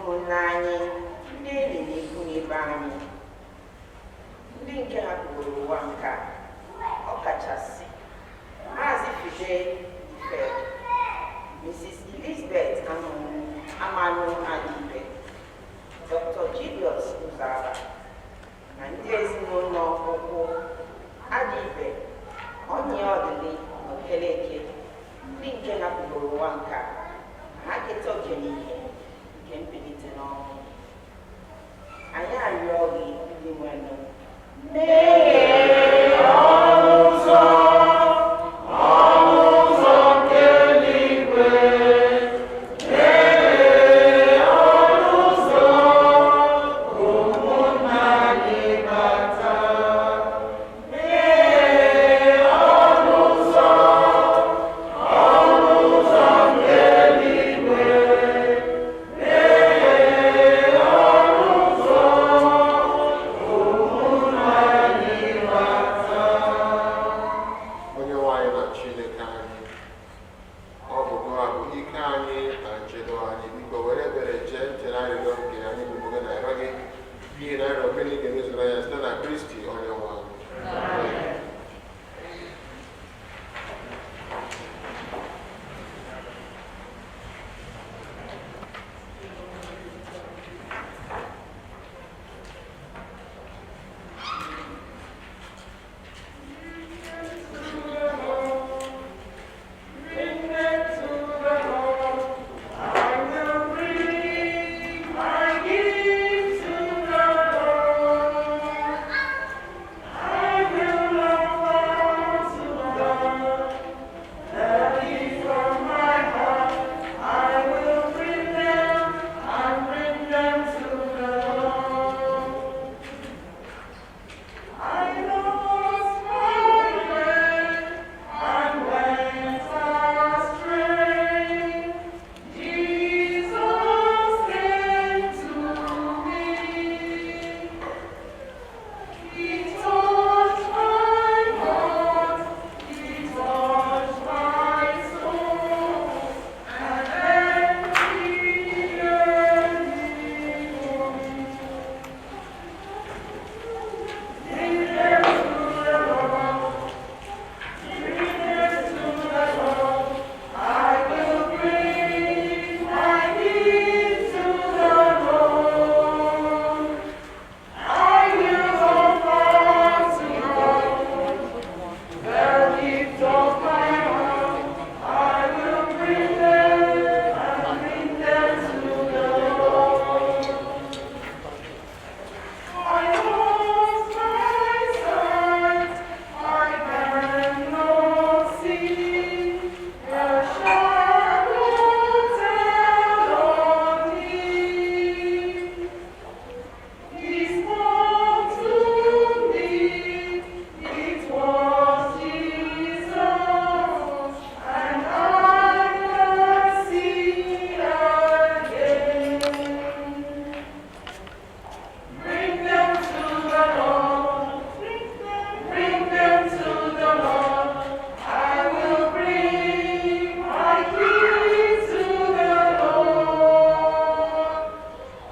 Ụmụnne anyị, ndị enyi na ikwu na ibe anyị, ndị nke hapụrụ ụwa nke a, ọkachasị Maazị Fide Ife, Mrs. Elizabeth Amanụ Adibe, Dr. Julius Uzaba, na ndị ezinụlọ Ụkwụ Adibe, Onye Ọdịlị na Okeleke, ndị nke hapụrụ ụwa nke a, ha keta oke n'ihe nke mbilite n'ọnwụ. Anyị arịọ gị, ndị nwenụ, meghee ọnụ ụzọ Nke eluigwe, meghee ọnụ ụzọ, ụmụnna anyị bata. Meghee ọnụ ụzọ, ọnụ ụzọ nke eluigwe, meghee ọnụ ụzọ, ụmụnna anyị bata. Onye nwe anyị na Chineke anyị, ọ bụ gị bụ ike anyị na nchedo anyị. Biko were ebere chee ntị na arịrịọ nke anyị bụ gị na-arịọ gị, n'ihi na arịrịọ gị ga-emezuru ya site na Kristi onye nwe anyị. Bring them to the Lord. I will bring my gift to the Lord. I will offer to God the gift of my heart. I will bring them and bring them to the Lord. I lost my way and went astray. Jesus came to me. He touched my heart, he touched my soul, and then he gave me hope. Bring them to the Lord. Bring them to the Lord. I will bring my gift to the Lord. I will offer to God the gift of my heart. I will bring them and bring them to the Lord. I lost my sight, I cannot see. The shadow tell on me. He spoke to me, it was Jesus, and I can see again. Bring them to the Lord. Bring them to the Lord. I will bring my gift to the Lord.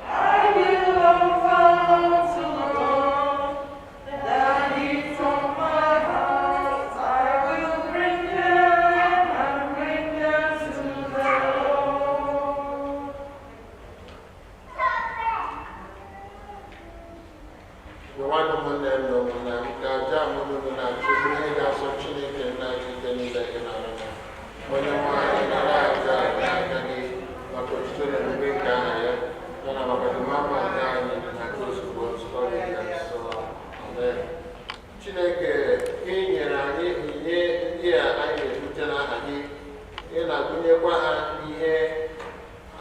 I will offer to God the gift of my heart. I will bring them and bring them to the Lord. Nwanne ụmụnne m na ụmụnna m, ka aja m unu na-achụ bụrụ ihe ga-asọ Chineke nna ji ike niile ị na-arụ na onye nwe anyị nara aja n'aka gị maka otuto na ebube nke aha ya, ya na maka ọdịmma nke anyị na nke ozugbo nzukọ gị dị nsọ. Amen. Chineke, ị nyere anyị onyinye ndị a anyị na-ebute n'aha gị, ị na-agụnyekwa ha n'ihe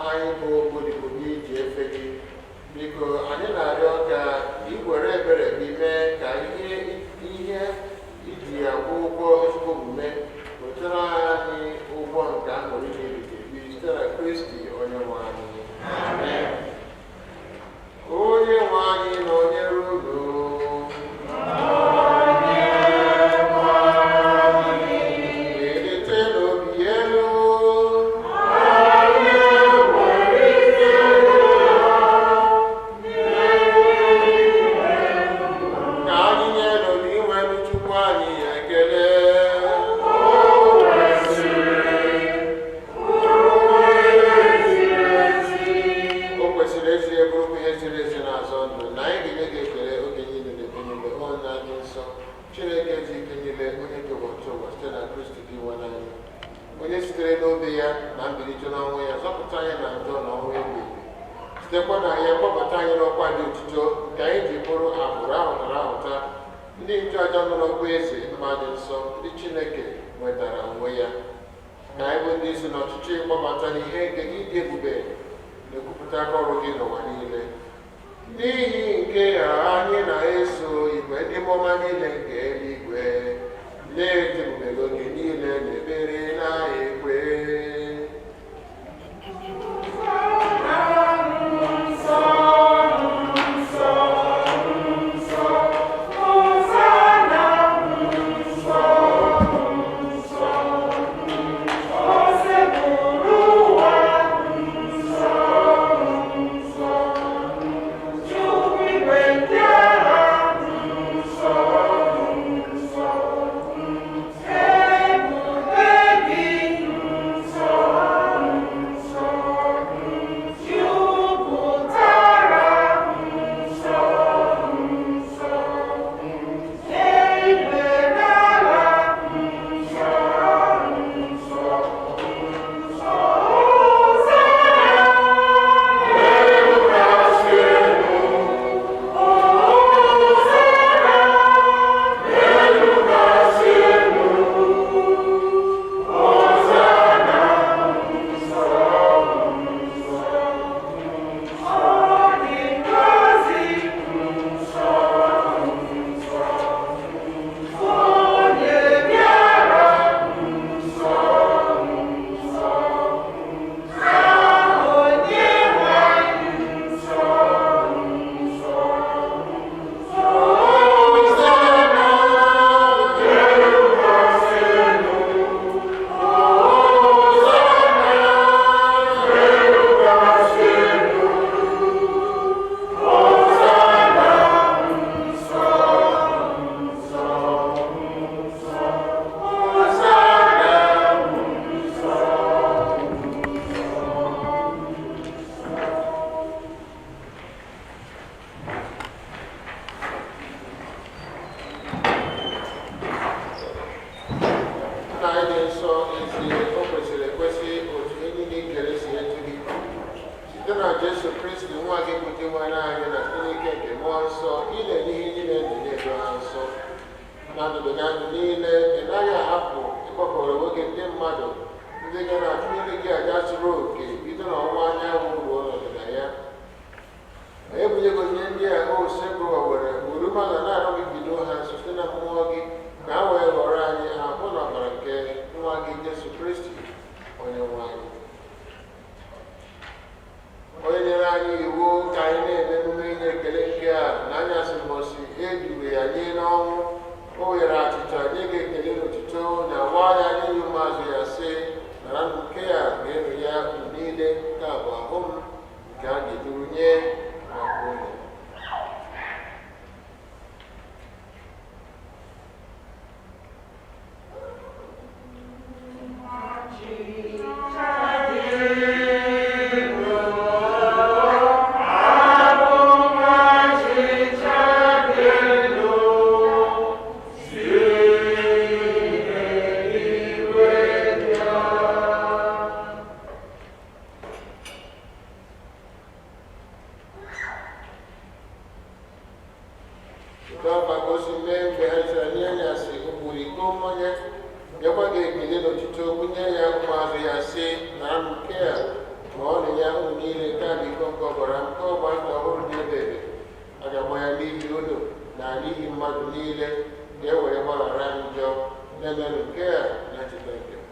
anyị bụ odibo gị ji efe gị. Biko anyị na-arịọ ka ị were ebere gị mee ka ihe ihe iji akwụ ụgwọ ezigbo omume wetara anyị ụgwọ nke aṅụrị na ebighị ebi site na Kristi onye nwe anyị. N'ezie, bụrụkwa ihe ziri ezi na-azọ ndụ na anyị ga-enye gị ekele oge niile na ebe niile, onye anyị nsọ, Chineke ji ike niile, onye dị ụwa ụwa site na Kristi dị nwe anyị, onye sitere n'obe ya na mbilite n'ọnwụ ya zọpụta anyị na njọ na ọnwụ ebi ebi, sitekwa na ya kpọbata anyị n'ọkwa dị otuto nke anyị ji bụrụ agbụrụ ahụtara ahụta, ndị nchụaja nọ n'ọkwa eze, mma dị nsọ, ndị Chineke nwetara onwe ya, ka anyị bụ ndị isi n'ọchịchị kpọbata n'ihe nke ịdị ebube na-ekwupụta aka ọrụ gị n'ụwa niile. N'ihi nke a, anyị na-eso igwe ndị mmụọma niile nke eluigwe na-eto ebube gị oge niile n'ekpere na-ekwe. Nna anyị dị nsọ, ezie o kwesịrị ekwesị otu enyi na ikere si etu gị site na Jesu Kristi nwa gị bụ Dinwenụ anyị, na site n'ike nke mmụọ nsọ ị na-enye ihe niile ndụ na-edo ha nsọ na ndụdụ niile. Ị naghị ahapụ ịkpọkọrọ onwe gị ndị mmadụ ndị ga na-atụnyere gị aja zuru oke bido n'ọwụwa anyanwụ ruo n'ọdịda ya. Ma ebunyego ihe ndị a o sekpụrụ were wuru mmadụ na-arọ gị bido ha nso site na mmụọ gị, ka ha wee ghọrọ anyị ahụ na ọbara nke nwa gị Jesu Kristi onye nwe anyị, onye nyere anyị iwu ka anyị na-eme emume inye ekele nke a. Na anyasị mbọsị e duru ya nye n'ọnwụ, o were achịcha nye gị ekele n'otuto na nwa ya nye ya ụmụazụ ya, sị: "Nara nke a, ga-eru ya unu niile. Nke a bụ ahụ m nke a ga-eduru nye maka unu." Nke a ka o si mee mgbe ha richara nri anyasị, o buru iko mmanya, nyekwa gị ekele n'otuto, bunye ya ụmụazụ ya, sị: "Nara m nke a, ma ọ na ya unu niile. Nke a bụ iko nke ọbara m, nke ọgba ndụ ọhụrụ dị ebe ebe. A ga-agba ya n'ihi unu na n'ihi mmadụ niile, ka e were gbaghara njọ. Na-emenụ nke a na ncheta nke m."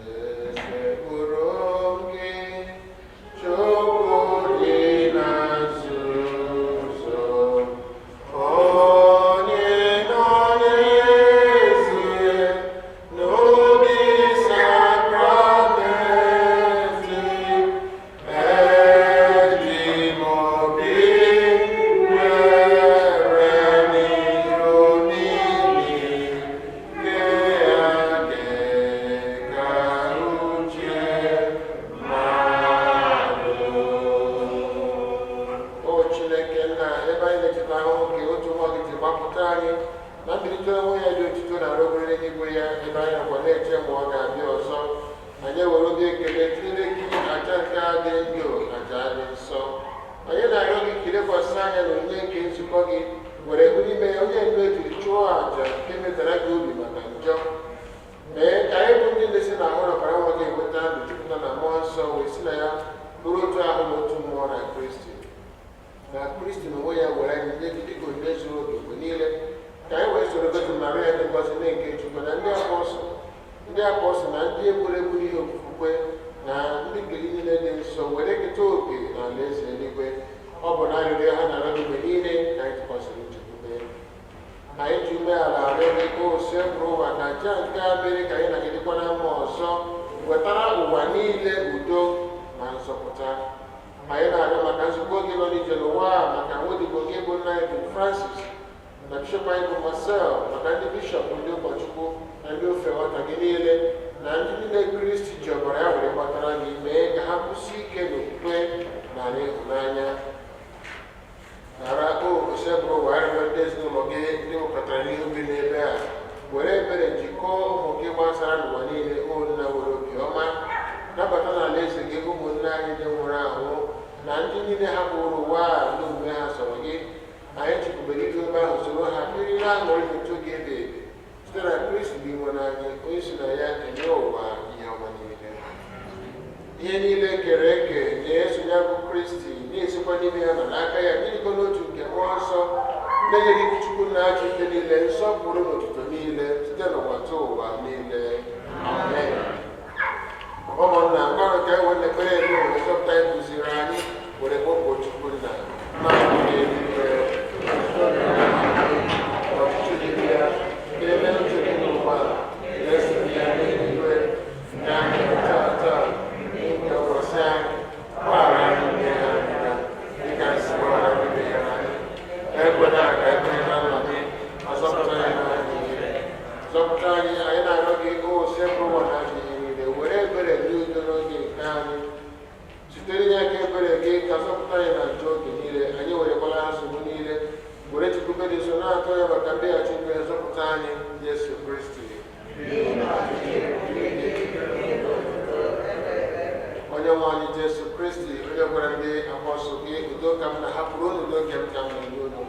Ee. bụ n'ime ya onye ndu ejiri chụọ àjà nke metara gị obi maka njọ. Mee ka anyị bụ ndị na-esi na ahụ ọbara nwa gị enweta ndụ jupụta na mmụọ nsọ wee si na ya bụrụ otu ahụ na otu mmụọ na Kristi. Na Kristi n'onwe ya were anyị nye gị dịka onyinye zuru oke mgbe niile, ka anyị wee soro gosi Maria dị ngọzi na nke Chukwu na ndị apọstụl na ndị egburu egbu n'ihe okwukwe na ndị nke gị niile dị nsọ were keta oke na alaeze eluigwe. Ọ bụ na arịrịọ ha na-arịọ gị mgbe niile ka anyị tụkwasịrị nchekwube. Anyị ji umeala arịọ gị ka o sekpụrụ ụwa ka aja nke a mere ka anyị nagidekwa na mma ọzọ wetara ụwa niile udo na nzọpụta. Anyị na-arịọ maka nzukọ gị nọ n'ije n'ụwa a, maka nwaodibo gị bụ nna anyị bụ Francis na bishọp anyị bụ Marcel, maka ndị bishọp, ndị ụkọchukwu na ndị ofe ọta gị niile na ndị niile Kristi ji ọbara ya were gbatara gị, mee ka ha kwụsie ike n'okwukwe na n'ịhụnanya. Nara o osebụrụ ụwa arịrịọ ndị ezinụlọ gị ndị wekọtara n'ihu gị n'ebe a, were ebere jikọọ ụmụ gị gbasara n'ụwa niile. O nna were obiọma nabata n'ala eze gị ụmụnne anyị ndị nwụrụ anwụ na ndị niile hapụrụ ụwa a ndị omume ha sọrọ gị. Anyị chekwubere iru ebe ahụ soro ha mmiri na-aṅụrị n'uto gị ebe ebe site na Kristi bụ inwe n'anya, onye si na ya enye ụwa ihe ọma niile. Ihe niile kere eke na-eso ya bụ Kristi na-esikwa n'ime ya na n'aka ya n'ịdịkọ n'otu nke mmụọ nsọ na-enye gị Chukwu na-achị ike niile nsọpụrụ na otuto niile site n'ụwa tụ ụwa niile. Amen. Ụmụnna, mgbarụ ka e wee ekpere elu were zọpụta anyị kụziri anyị were kpọpụ Chukwu nna na eluigwe. Ọchịchị gị bịa, ka eme uche gị n'ụwa na-esi ya n'eluigwe. Nye anyị taa taa nke ụbọchị anyị, gbaghara anyị mmehie anyị na dịka anyị si gbaghara ndị mehiere anyị. Ekwela ka ekwenye na nna gị, ma zọpụta anyị n'ajọ ihe. Zọpụta anyị, anyị na-arịọ gị, o sekpụrụ ụwa na ajọ ihe niile, were ebere nye udo n'oge nke anyị. Site n'inye aka ebere gị ka zọpụta anyị na njọ oge niile, anyị werekwala nsogbu niile were chekwube dị nso na-atọ ya maka mbịaghachi mgbe nzọpụta anyị Yesu Kristi. Onye nwe anyị Jesu Kristi, onye gwara ndị apọstụl gị, udo ka m na-ahapụrụ unu, udo nke m ka m na-enye unu.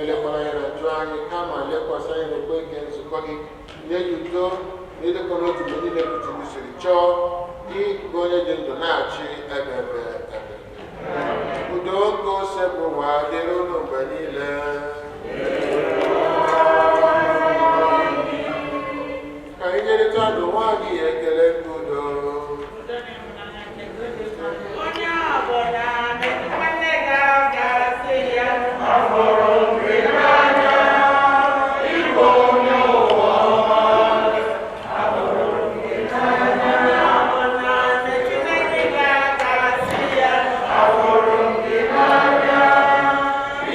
Elekwala anya na njọ anyị, kama lekwasị anya n'okpukpe nke nzukọ gị, nye ya udo na ịdịkọ n'otu mgbe niile bụ Chukwu siri chọọ, gị bụ onye dị ndụ na-achị ebe ebe ebe. Udo nke ose bụ ụwa dịrị unu mgbe niile. Ka anyị nyerịta n'onwe anyị ekele nke udo. Onye ọbụla metụ nwanne gị aka sị ya, ọ hụrụ gị n'anya, ịbụ onye ụwa ọma. Onye ọbụla metụ nne gị aka sị ya, ọ hụrụ gị n'anya,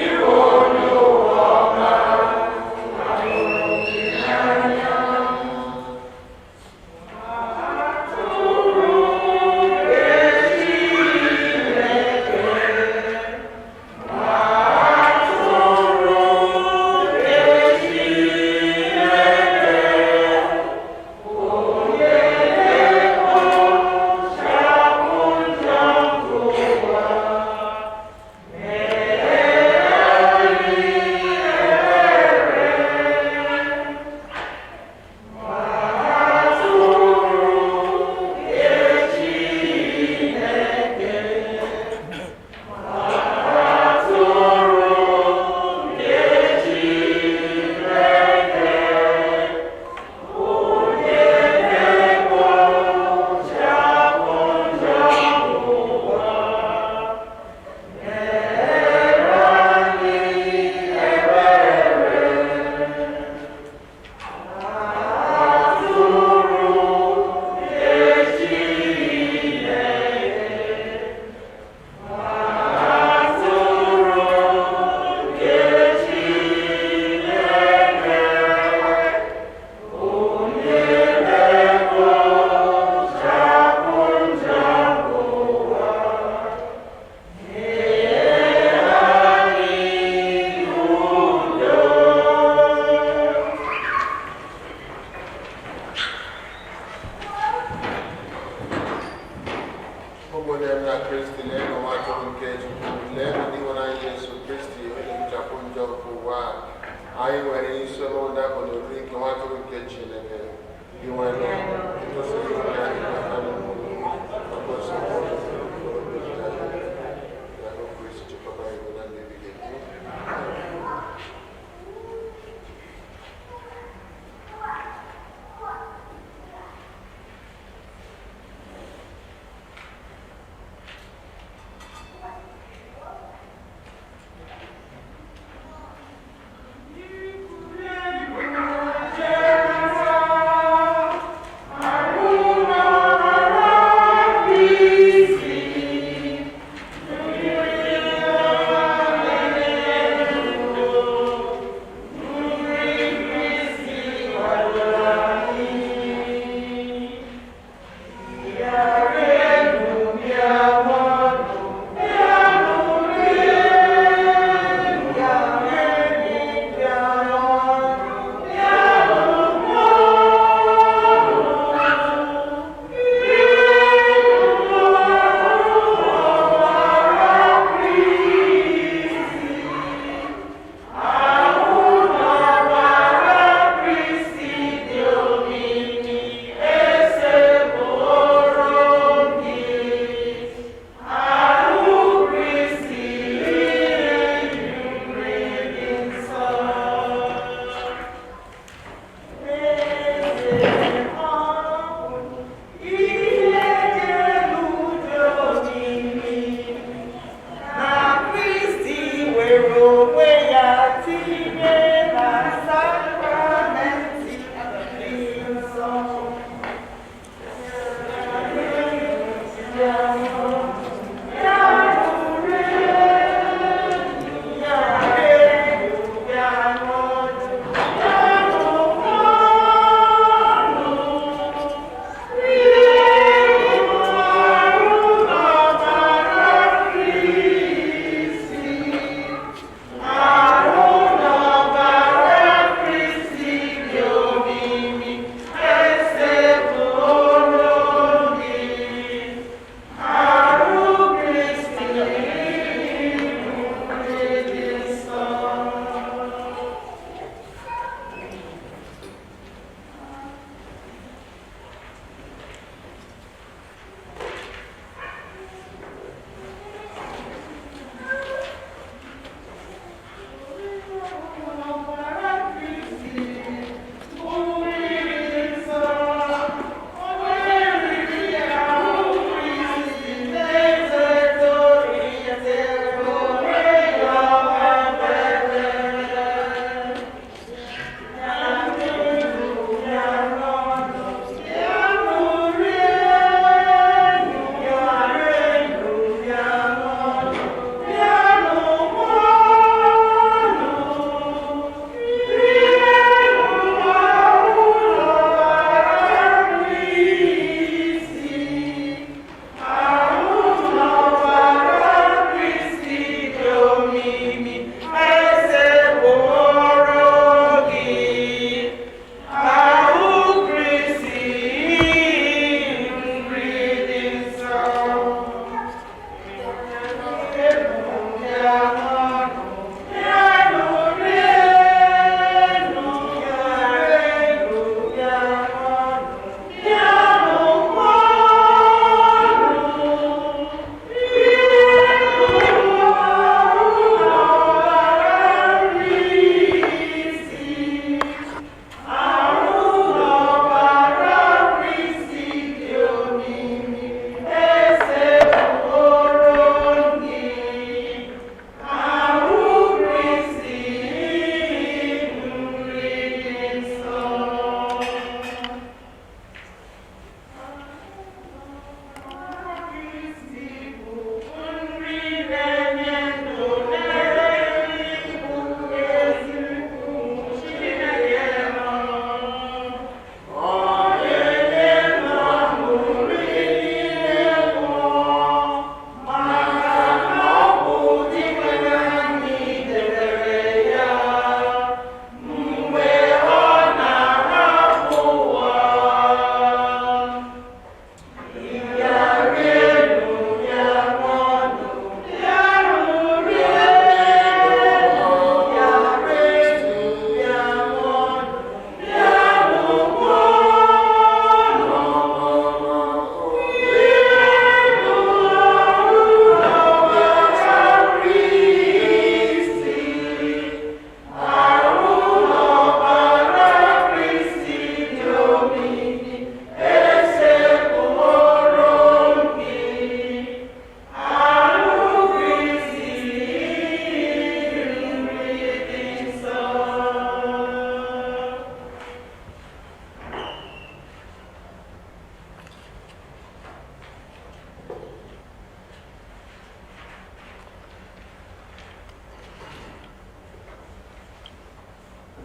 ịbụ onye ụwa ọma. Ụmụnne m na Kristi, leenụ nwa atụrụ nke Chukwu, leenụ ndị nwere anyị Yesu Kristi, onye nhichapụ njọ nke ụwa a. Anyị nwere iso n'ụdapụ n'oriri nke nwa atụrụ nke Chineke gị nwere ịtụsịrị nke anyị bata n'ụlọ maka nsogbu obi nke anyị na ahụ Kristi chekwaba anyị na ndụ ebighị ebi. Amen.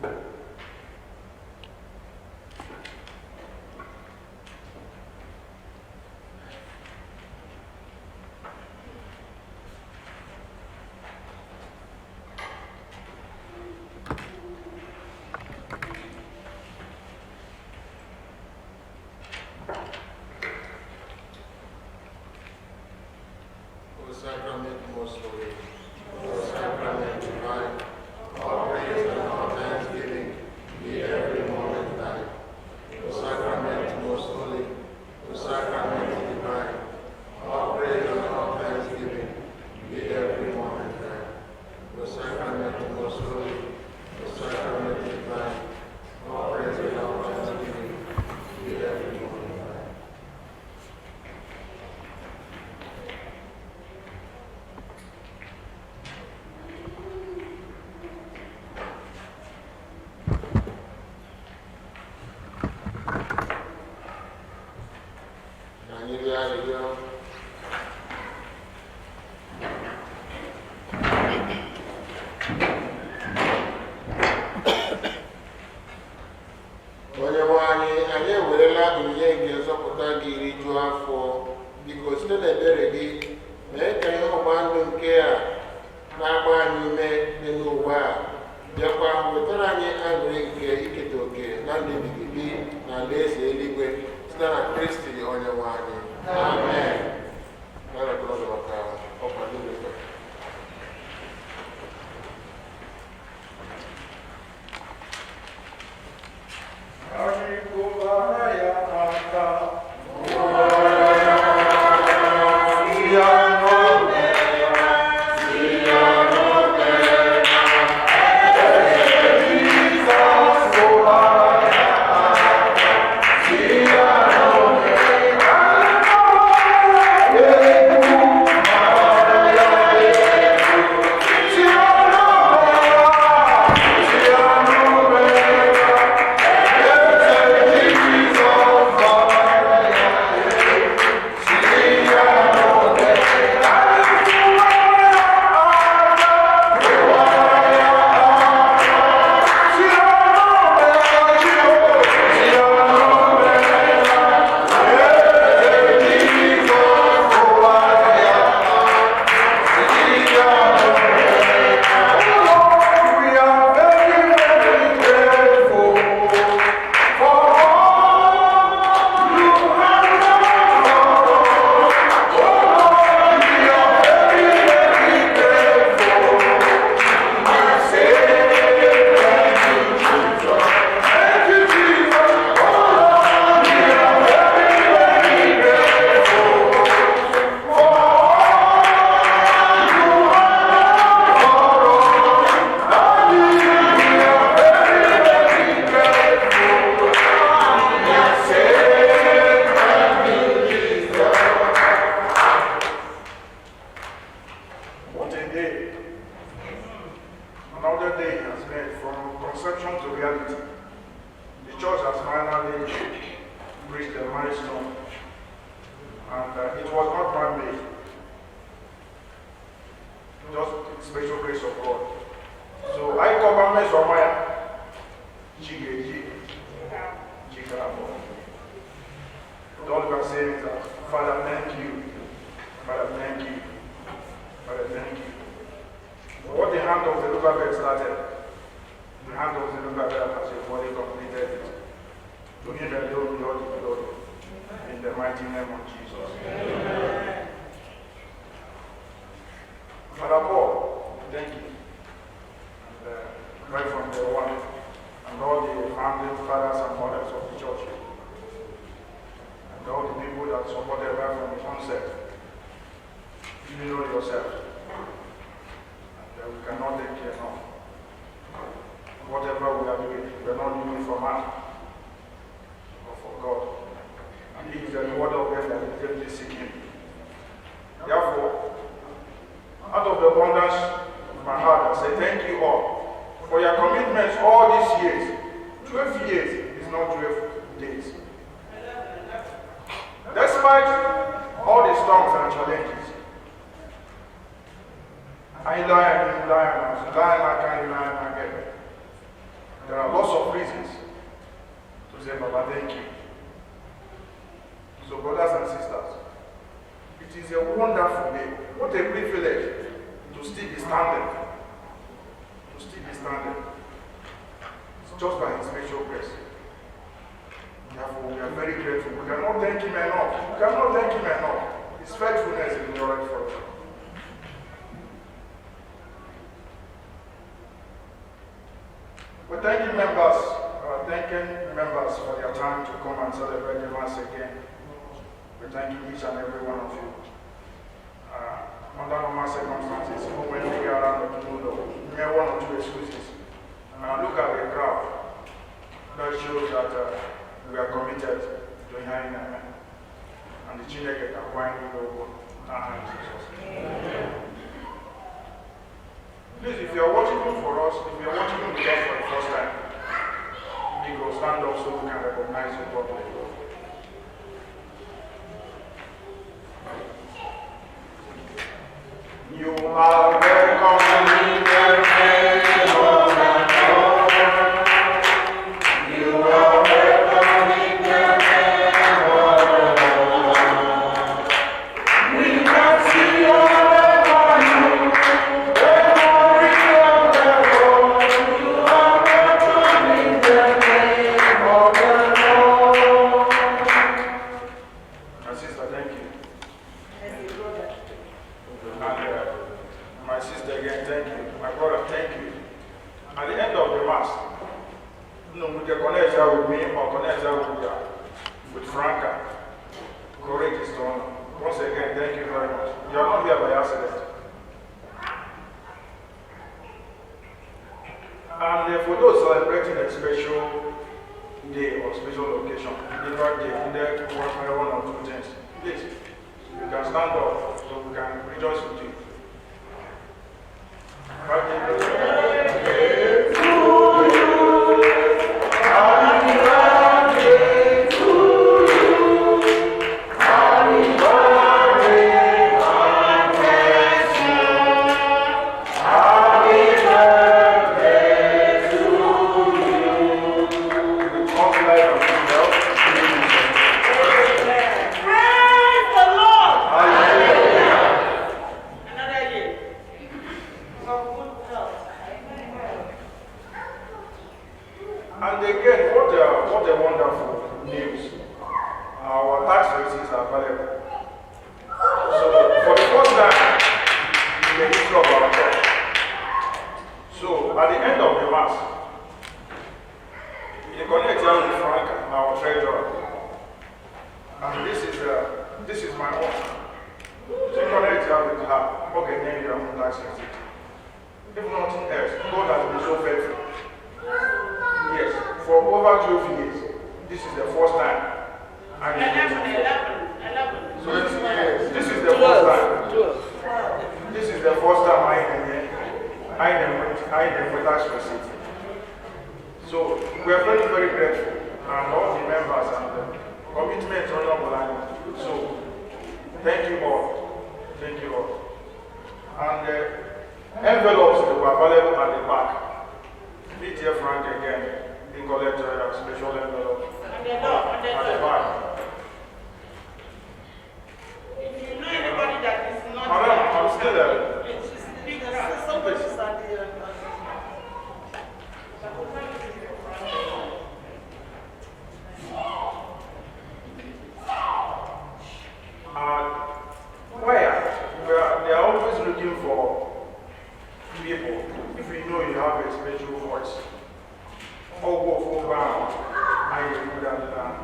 O sacrament most holy, O sacrament divine, all praise and all thanksgiving be every moment thine. O sacrament most holy, O sacrament divine, all praise and all thanksgiving be every moment thine. O sacrament most holy, O sacrament divine, all praise and all thanksgiving be every moment thine. Ka anyị rịọ arịrịọ. Onye nwe anyị, anyị ewerela onyinye nke nzọpụta gị rijuo afọ. Biko, site n'ebere gị, mee ka ihe ọgba ndụ nke a na-agba anyị ume dị n'ụwa a bịakwa wetara anyị aṅụrị nke iketa oke na ndụ ebighị ebi na alaeze eluigwe, site na Kristi onye nwe anyị. Amen. Na-arịọkwa ọnụ maka ọkwa niile. Anyị kụwara ya aka. Ya n'obe. Jizọs kụwara ya aka. Ya n'obe. Egwu mara ya egwu. Ya n'obe. Ya n'obe. We are very, very grateful for all you have done for us. Oh Lord, we are very, very grateful. I say thank you, Jesus. Thank you, Jesus. Oh Lord, we are very, very grateful for all you have done for us. Daddy, we are very, very grateful. I say thank you, Jesus. What a day. Another day has made from conception to reality. The church has finally reached the milestone, and it was not man-made. Just the special grace of God. So I cover Mesomaya, Chigeji, Chikarabo. All we can say is that, Father, thank you. Father, thank you. Father, thank you. What the hand of Zerubbabel started, the hand of Zerubbabel has already completed it. To him alone be all the glory. In the mighty name of Jesus. Amen. Father Paul, thank you. And, right from day one, and all the founding fathers and mothers of the church, and all the people that supported right from the onset. You know yourself. And we cannot take care enough. Whatever we are doing, we are not doing it for man, but for God. And He is the rewarder of them that diligently seek Him. Therefore, out of the abundance of my heart, I say thank you all for your commitments all these years. 12 years is not 12 days. Despite all the storms and challenges, I lie and lie and lie and I lie again. There Just by His special grace. Therefore, we are very grateful. We cannot thank Him enough. We cannot thank Him enough. His faithfulness is endured forever. We thank you members, thanking members for their time to come and celebrate the Mass again. We thank you, each and every one of you. Under normal circumstances, even when we get around the mere one or two excuses. And look at the crowd. That shows that we are committed to hearing Amen. And the Chineke ka kwanye n'ogbo n'aha Jizọs. Please, if you are worshiping for us, if you are worshiping with us for the first time, you go stand up so we can recognize you properly. You are welcome in the name of the Lord. You are welcome in the name of the Lord. We can see all over you, the glory of the Lord. You are welcome in the name of the Lord. My sister, thank you. And my sister again, thank you. My brother, thank you. At the end of the Mass, you can connect her with me or connect her with Franca. Courage is done. Once again, thank you very much. You are not here by accident. And for those celebrating a special day or special occasion, different day, one or two things, please, you can stand up so we can rejoice with you. Happy birthday to you. Happy birthday to you. Happy birthday, God bless you. Happy birthday to you. With long life and good health. Praise the Lord. Hallelujah. Another year of good health. And again, what a wonderful news. Our tax receipts are available. So, for the first time in the history of our church. So, at the end of the Mass, you connect here with Frank, our treasurer. And this is my own. So, you connect here with her. Okay, then your own tax receipt. If nothing else, God has been so faithful. Yes, for over 12 years, this is the first time. I'm 11, 11, 11. So this is the first time. This is the first time I am tax receipt. So we are very, very grateful, and all the members and the commitment on our line. So thank you all. Thank you all. And the envelopes that were available at the back. Meet here Frank again. He collected a special envelope. On the door, on the At the door. back. If you know anybody that is not Madam, here, I'm still there. please speak up. Please. Where? They are always looking for people. If you know you have a special voice, or go for ground, I will do that.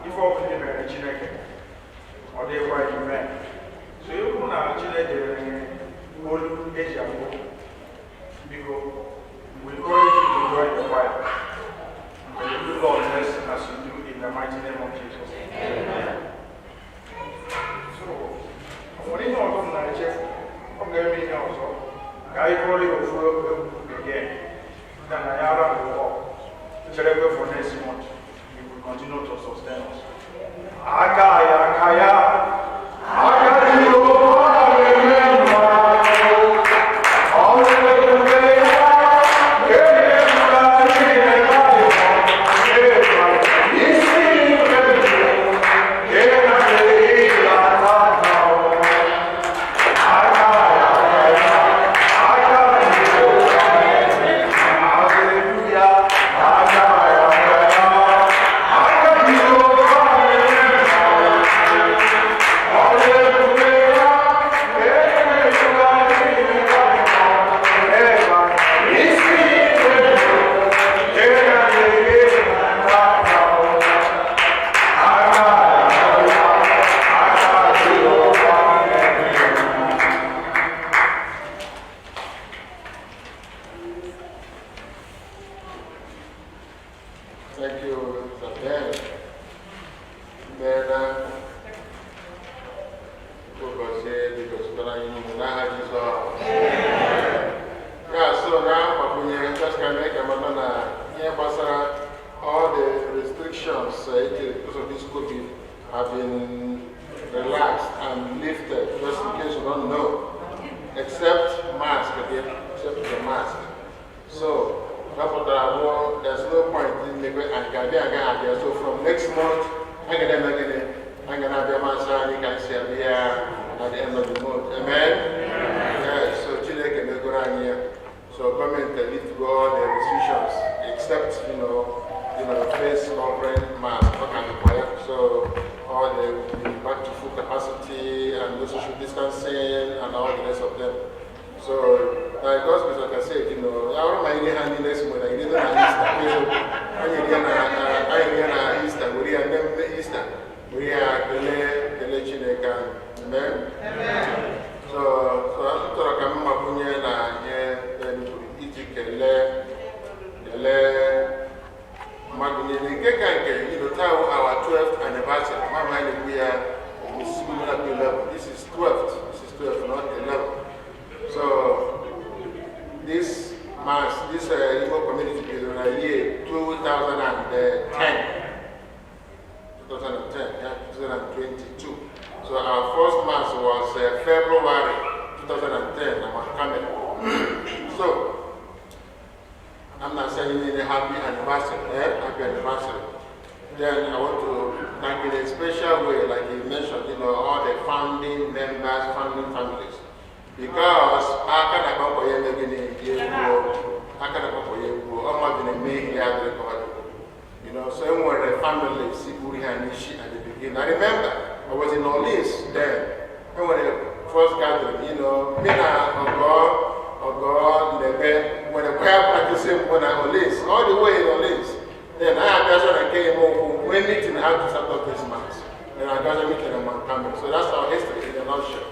Thank you, Isabel. Imeela. Ụbọchị dị gọzikwara anyị niile n'aha Jizọs. Ya so na mgbakwunye, just ka mee ka mata na ihe gbasara all the restrictions ejiri because of this COVID have been relaxed and lifted, just in case you don't know, except mask, okay? Except the mask. So that abụọ, there's no point in mekwe anyị ga-abịa aga abịa. So from next month, anyị ga na-eme gịnị? Anyị ga na-abịa masị anyị ka anyị si abịa at the end of the month. Amen? Yes, so Chineke megoro anyị ya. So gọọmenti lift all the restrictions except face covering mask. Ọ ka dịkwa ya. So all the back to full capacity and no social distancing and all the rest of them. So, by God's grace, like I said, ya bụrụ ma ihe ha niile si nwere iri na Easter, eziokwu, anyị rie na Easter, were ya mmemme Easter, were ya kelee kelee Chineke anyị. Amen. So m chọrọ ka m gbakwunye na ihe Ben kwuru iji kelee kelee mmadụ niile, nke ka nke taa wụ our 12th anniversary. Mama, anyị na-ekwu ya is similar to 11. This is 12th. This is 12, not 11. So this mass, this Igbo community bidoro na year 2010. 2010, yeah, 2022. So our first mass was February 2010, Mount Carmel. So I'm not saying any happy anniversary, eh? Happy anniversary. Then I want to thank in a special way, like you mentioned, all the founding members, founding families. Because aka na-agbakọ ya eme gịnị ya egbuo, aka na-agbakọ ya egbuo, ọ mmadụ na-eme ihe ya dịrị ka ọ dị. So e nwere families buru ha n'isi at the beginning. I remember I was in Orleans then. E nwere first gathering, me na Ogo Ogo Nebe nwere choir practice mbụ na Orleans, all the way in Orleans. Then I abịaza na nke ime okwu nwee meeting how to start up this mass. Then I got a meeting in Mount Carmel. So that's our history in a nutshell.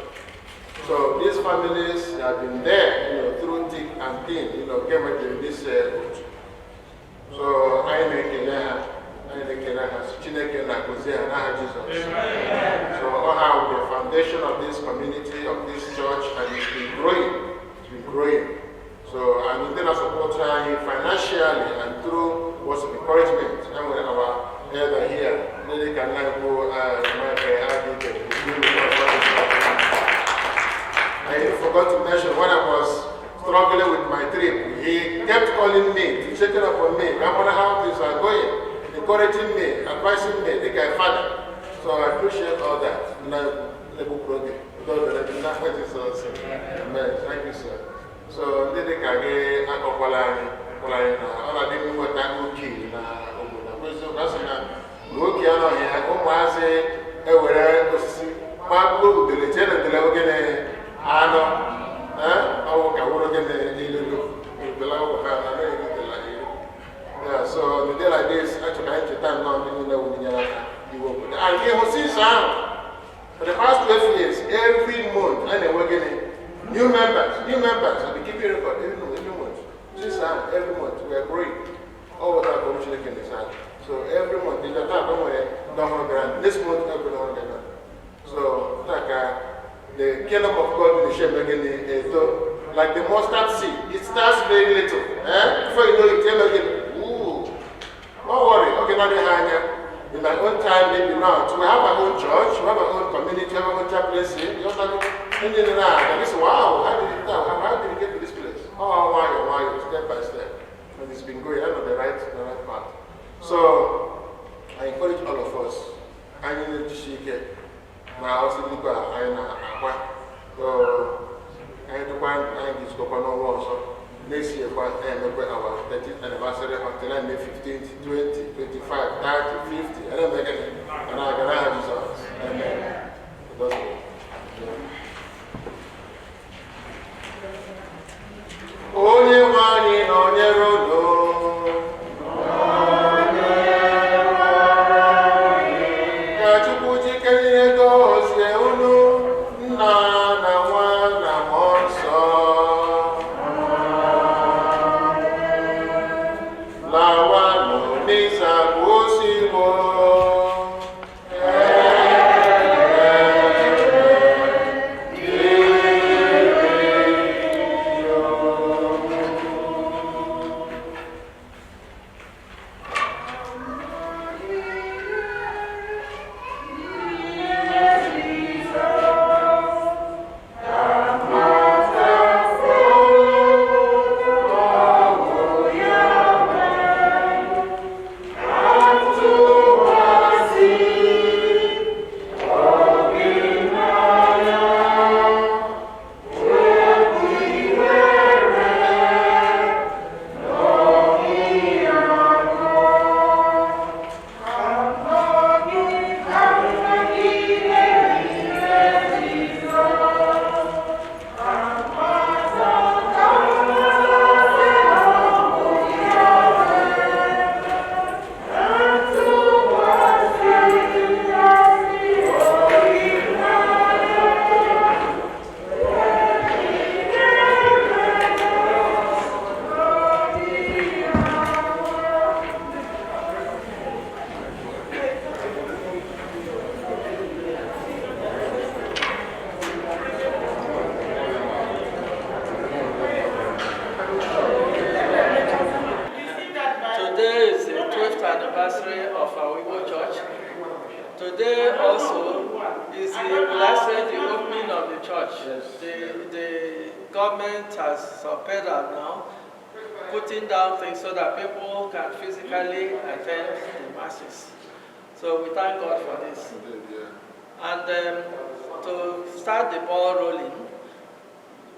So these families have been there, through thick and thin, came with this route. So anyị na-ekele ha, anyị na-ekele ha, sị Chineke na-agọzi ha n'aha Jizọs. So all have the foundation of this community, of this church, and it's been growing. It's been growing. So and ndị na-support anyị financially and through words of encouragement. And with our elder here, ndị dị ka nna ikwu Michael Adike. I forgot to mention, when I was struggling with my trip, he kept calling me to check up on me. I wonder how things are going, encouraging me, advising me, like a father. So I appreciate all that. Amen. Thank you, sir. So ndị dị ka gị akọkwala anyị kwala anyị na ọ na-adị m nweta oke na obodo. Eziokwu, a sị na mgbe oke anọghị ya, ụmụazị ewere osisi gbagbuo udele, chee na udele ogene anụ ọwụ ka wụrụ ogene ilulu udele ọwụ ha na anaghị udele eri. Yeah, so on the day like this, achọrọ ka anyị cheta nnọọ ndị niile wụ nyere aka iwe obodo. And gị hụ since ahụ, for the past 12 years, every month, a na-enwe gịnị? New members, new members. I'll be keeping record every month, every month. Since ahụ, every month, we are growing. All what I go Chineke na. So every month, the taa ka nwere ndị ọhụrụ bịara, this month, every ọhụrụ bịara. So, ka the kingdom of God in the shape gịnị eto. Like the mustard seed, it starts very little. Eh? Before you know it, again, ooh. Don't worry, okay, not anya. In my own time, maybe not. We have our own church, we have our own community, we have our own chaplaincy. You know, and then and say, "Wow, how did you get to this place?" Oh, why, step by step. And it's been going on the right path. So, I encourage all of us. Anyị na-ejisi ike na ọsọ igwe a anyị na-agba. So, anyị dịkwa anyị ga-ezukọkwa n'ọnwa ọzọ. Next year, kwa emekwe our 13th anniversary until I May 15th, 20, 25, 30, 50. And I'm making it. And I can have Jesus. Amen. That's all. Yeah. Onye nwe anyị nọnyere unu. Ka Chukwu jikere gọzie unu, Nna na Nwa na Mmụọ Nsọ. Lawanụ n'ịza. Today is the 12th anniversary of our Igbo Church. Today also is the, will I say, the opening of the church. Yes. The government has pedal now, putting down things so that people can physically attend the masses. So we thank God for this. Indeed, yeah. And to start the ball rolling,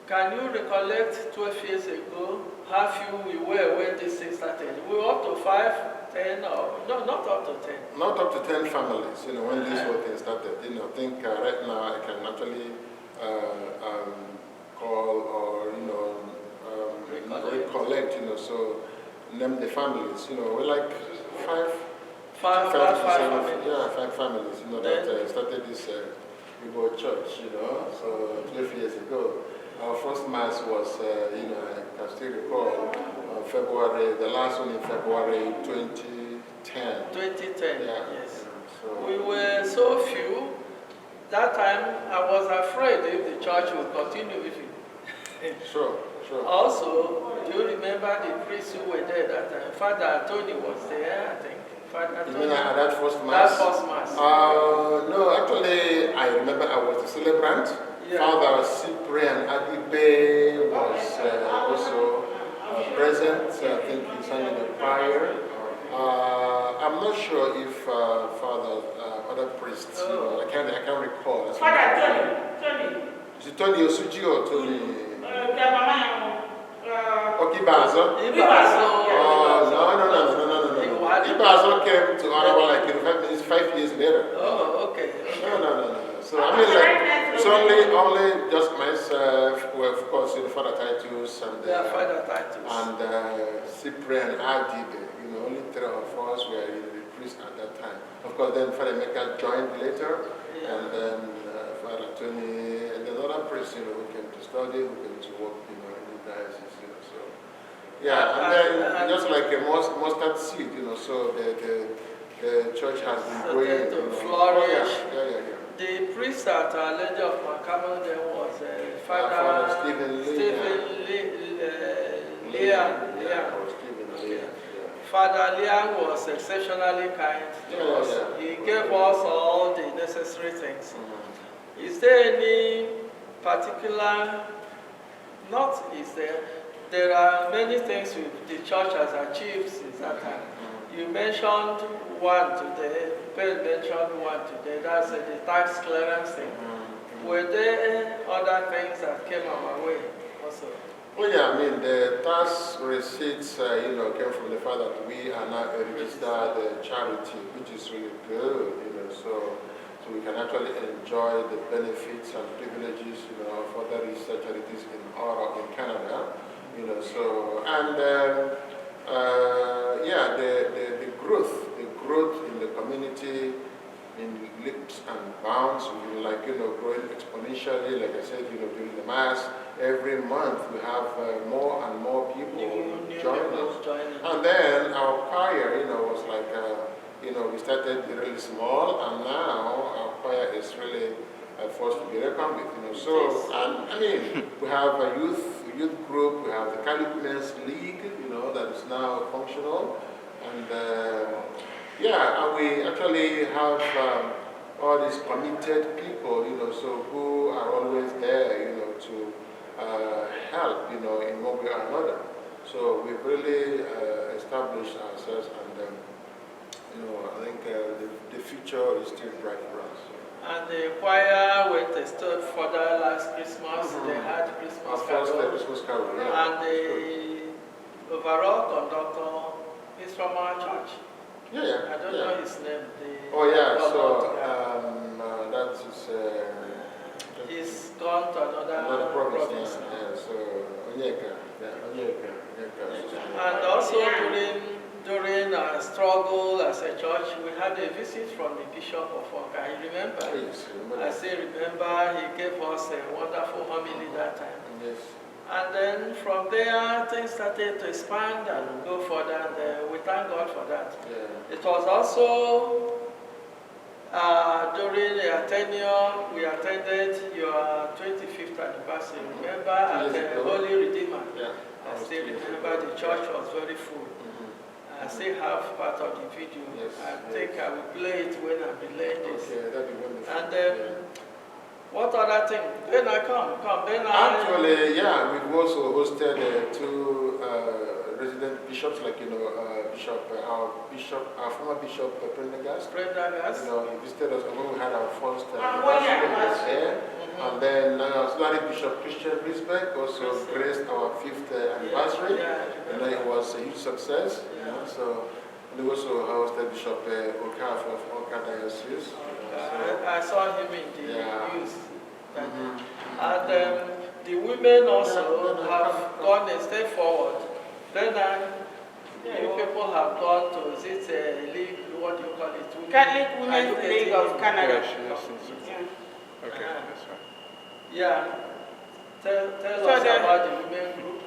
can you recollect 12 years ago how few we were when this thing started? We were up to 5, 10, or no, not up to 10. Not up to 10 families, you know, when this whole thing started. You know, I think right now I can actually call or, you know, recollect, you know, so name the families. You know, we're like five families. Yeah, 5 families, you know, that started this Igbo church, you know, so 12 years ago. Our first mass was, you know, I can still recall, February, the last one in February 2010. 2010, yeah. Yes. So we were so few. That time I was afraid if the church would continue with it. Sure, sure. Also, do you remember the priests who were there that time? Father Tony was there, I think. Father You Tony. mean at that first mass? That first mass. No, actually, I remember I was the celebrant. Yeah. Father Cyprian Adibe was also present. I think he sang in the choir. I'm not sure if Father, other priests, you know, I can't recall. Father Tony. Is it Tony Osuji or Tony? Okay, Ibazo. Ibazo. Oh, no. Ibazo came to Ottawa like in 5 years later. Oh, okay. No. So I mean, like, it's only just myself, well, of course, you know, Father Titus and Father Titus and Cyprian Adibe. You know, only 3 of us were in the priest at that time. Of course, then Father Emeka joined later, and then Father Tony and then other priests, you know, who came to study, who came to work, you know, in the diocese, you know. So yeah, and then just like a mustard seed, you know, so the church has been growing, to you know. flourish. Oh, yeah. The priest at Our Lady of Mount Carmel then was Father Stephen Liang. Yeah. Father Liang was exceptionally kind to us. Yeah. He gave us all the necessary things. Mm-hmm. Is there any particular, not is there, there are many things the church has achieved since that time. Mm-hmm. You mentioned one today, Ben mentioned one today, that's the tax clearance thing. Mm-hmm. Were there other things that came our way also? Well, yeah, I mean, the tax receipts, you know, came from the fact that we are now a registered charity, which is really good, you know, so we can actually enjoy the benefits and privileges, you know, of other registered charities in Ottawa, in Canada, you know, so, and yeah, the growth in the community in leaps and bounds, like, you know, growing exponentially, like I said, you know, during the mass, every month we have more and more people join us. And then our choir, you know, was like, you know, we started really small, and now our choir is really a force to be reckoned with, you know. So, and I mean, we have a youth group, we have the Catholic Women's League, you know, that is now functional, and yeah, and we actually have all these committed people, you know, so who are always there, you know, to help, you know, in one way or another. So we've really established ourselves, and you know, I think the future is still bright for us. And the choir went a step further last Christmas. Mm-hmm. They had Christmas Our first carol. Christmas carol, yeah. And the overall conductor is from our church. Yeah, yeah. I don't know his name. The oh yeah, so that is. He's gone to another province. Yeah, yeah, so Onyeka, yeah, Onyeka. And also during our struggle as a church, we had a visit from the Bishop of Awka. You remember? Yes, remember. I still remember he gave us a wonderful homily that time. Yes. And then from there, things started to expand and go further, and we thank God for that. Yeah. It was also during your tenure, we attended your 25th anniversary, remember, at the Holy Redeemer. Yeah. I still remember the church was very full. Mm-hmm. I still have part of the video. Yes, I yes. think I will play it when I'm relaying this. Okay, that'd be wonderful. And what other thing? Then I come, come. Then I. Actually, yeah, we've also hosted two resident bishops, like Bishop, our bishop, our former Bishop Prendergast. Prendergast. He visited us when we had our first And one year anniversary, he was anniversary. there. And then Auxiliary Bishop Christian Risbeck also Christian. graced our fifth anniversary. Yeah, It was a huge success. Yeah. So, and we also hosted Bishop Okafor of Awka Diocese. So, I saw him in the news. And the women also have gone a step forward. Then you people have gone to, is it a league, what do you call it? Women, Catholic Women's Are you League getting of it? Canada. Yes, yes, yes, yes. Yeah. Okay, that's right. Yeah. Tell So us about the women group.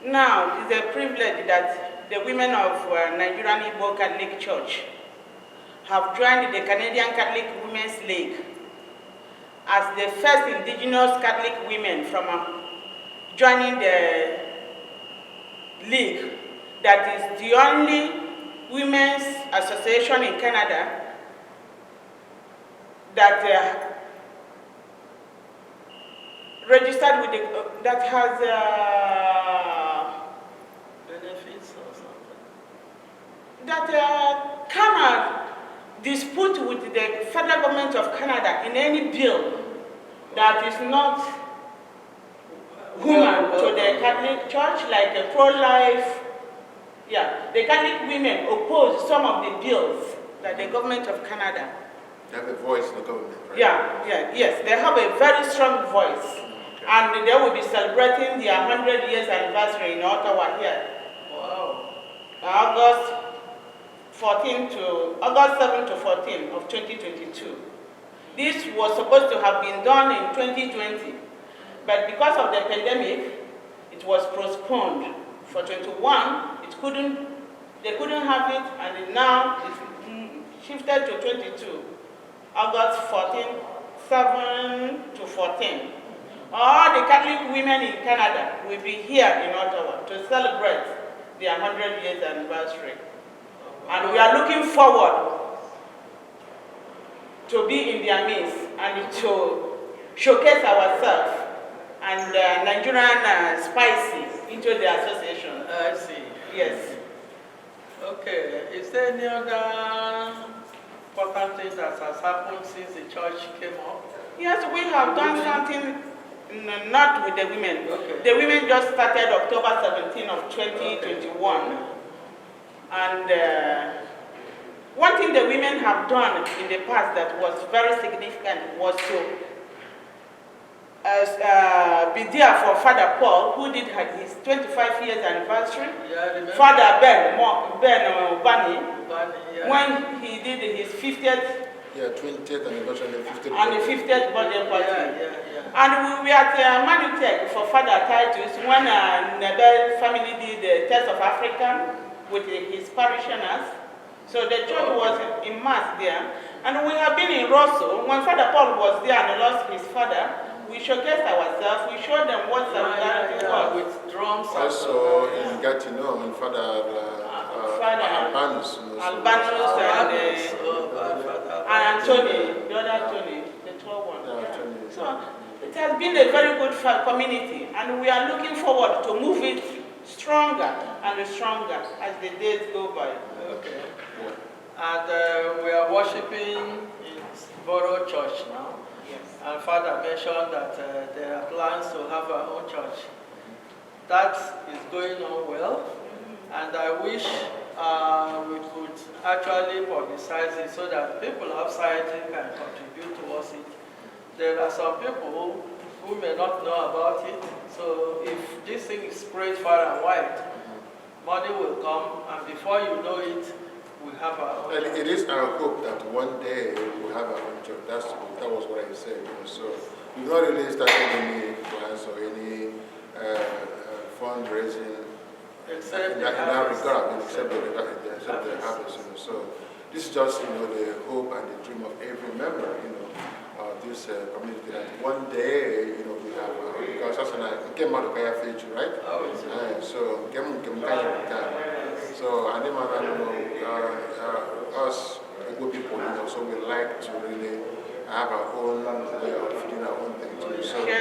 Now, it's a privilege that the women of Nigerian Igbo Catholic Church have joined the Canadian Catholic Women's League as the first indigenous Catholic women from joining the league that is the only women's association in Canada that registered with the, that has Benefits or something. that cannot dispute with the federal government of Canada in any bill that is not human to the Catholic Church, like a pro-life. Yeah, the Catholic women oppose some of the bills that the government of Canada. They have a voice in the government, right? Yeah, yeah, yes, they have a very strong voice. And they will be celebrating their 100 years anniversary in Ottawa here. Wow. August 14 to August 7 to 14 of 2022. This was supposed to have been done in 2020, but because of the pandemic, it was postponed. For 21, it couldn't, they couldn't have it, and now it's shifted to 22, August 14, 7 to 14. All the Catholic women in Canada will be here in Ottawa to celebrate their 100 years anniversary. And we are looking forward to be in their midst and to showcase ourselves and Nigerian spices into the association. I see. Yes. Okay. Is there any other important thing that has happened since the church came up? Yes, we have done something not with the women. Okay. The women just started October 17 of 2021. And one thing the women have done in the past that was very significant was to be there for Father Paul, who did his 25 years anniversary. Yeah, I remember. Father Ben, Ben Bani, Bani, yeah. when he did his 50th Yeah, 20th anniversary and the 50th. and the 50th birthday party. Yeah. And we were at Manutech for Father Titus when Nebel family did the Test of African with his parishioners. So the church was in mass there. And we have been in Rosso. When Father Paul was there and lost his father, we showcased ourselves. We showed them what solidarity was. With drums. and Also in Gatineau, when Father Father Albanus. Albanus and, Albanus, oh, Father and Anthony, the other Tony, the tall one. Yeah, Yeah. Tony. So it has been a very good community, and we are looking forward to move it stronger and stronger as the days go by. Okay. And we are worshiping in Borough Church now. Yes. And Father mentioned that there are plans to have our own church. That is going on well, and I wish we could actually publicize it so that people outside can contribute towards it. There are some people who may not know about it, so if this thing is spread far and wide, money will come, and before you know it, we have our own And church. it is our hope that one day we'll have our own church. That was what I said. So we've not really started any plans or any fundraising Except in the that harvest. regard, except the harvest. So this is just the hope and the dream of every member, of this community, that one day we have because that's an nke mmadụ ka ya feju, right? Oh, it's So nke m nke m ka ya nke a. Yes. So I didn't us Igbo people, so we like to really have our own way of doing our own thing too. So to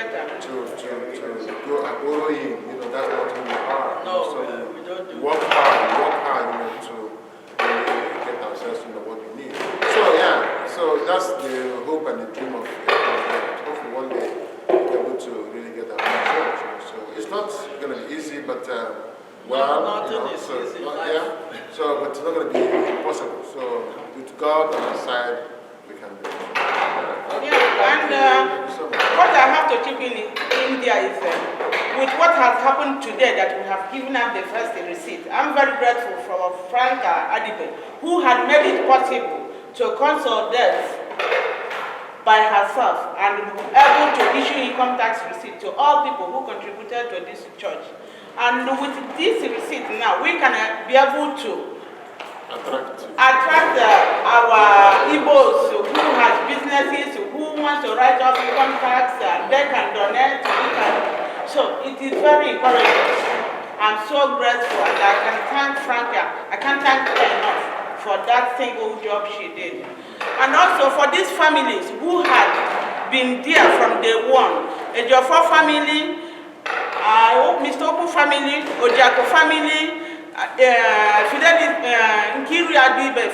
go borrowing, that's not who we are. No, so we don't do work hard, to really get ourselves what we need. So yeah, so that's the hope and the dream of hopefully one day be able to really get our own church. So it's not gonna be easy, but well, nothing is so, easy. Yeah. So, but it's not gonna be impossible. So with God on our side, we can do it. Yeah, and what I have to chip in India is with what has happened today that we have given out the first receipt. I'm very grateful for Franca Adibe, who had made it possible to consolidate by herself and able to issue income tax receipt to all people who contributed to this church. And with this receipt now, we can be able to attract our Igbos who has businesses, who wants to write off income tax, and they can donate. We can. So it is very encouraging. I'm so grateful, and I can thank Franca. I can't thank her enough for that single job she did. And also for these families who had been there from day one. Ejiofor family, Mr. Oku family, Ojiako family, Fidelis, Nkiru Adibe,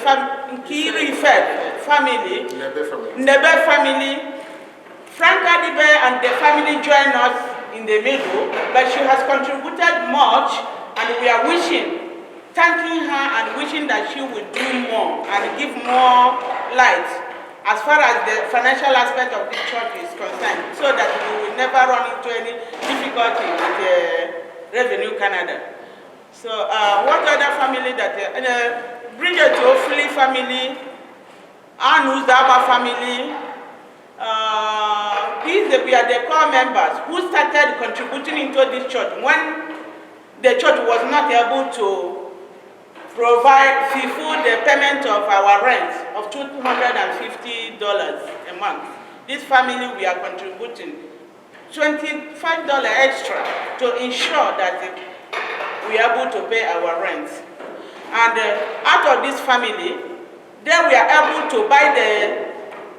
Nkiru Ife family, Nebe family, Frank Adibe and the family joined us in the middle, but she has contributed much, and we are thanking her and wishing that she will do more and give more light as far as the financial aspect of the church is concerned, so that we will never run into any difficulty with Revenue Canada. So what other family that, Bridget Ofili family, Anuzaba family, these were the core members who started contributing into this church when the church was not able to provide, fulfill the payment of our rent of $250 a month. This family, we are contributing $25 extra to ensure that we are able to pay our rent. And out of this family, then we are able to buy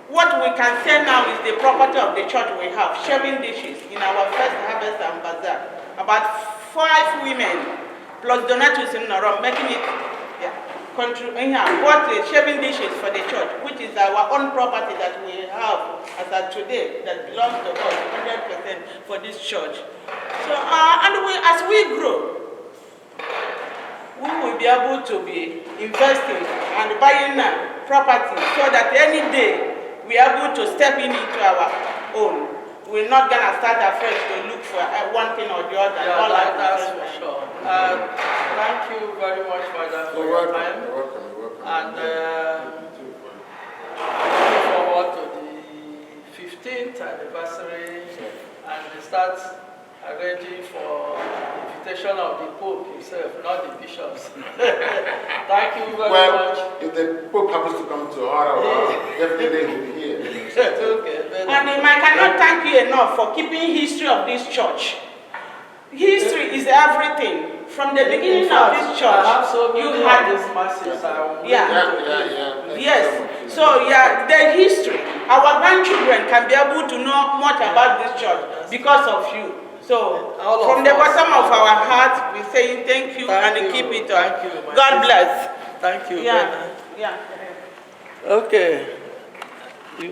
what we can say now is the property of the church we have, shaving dishes in our first harvest and bazaar. About 5 women, plus Donatus in Norom, making it, yeah, bought the shaving dishes for the church, which is our own property that we have as of today, that belongs to us 100% for this church. So, and we, as we grow, we will be able to be investing and buying property so that any day we are able to step into our own. We're not going to start afresh to look for one thing or the other. Yeah, all that's for sure. Thank you very much, Father, for your time. You're welcome. You're welcome. And I look forward to the 15th anniversary and start arranging for invitation of the Pope himself, not the bishops. Thank you very much. If the Pope happens to come to Ottawa, definitely he'll be here. Okay, and I cannot thank you enough for keeping history of this church. History is everything. From the beginning of this church, I have so many you had these masses. Yeah. Yes. So yeah, the history. Our grandchildren can be able to know much about this church because of you. So from the bottom of our heart, we're saying thank you and keep it up. Thank you, God bless. Thank you. Yeah. Yeah. Okay.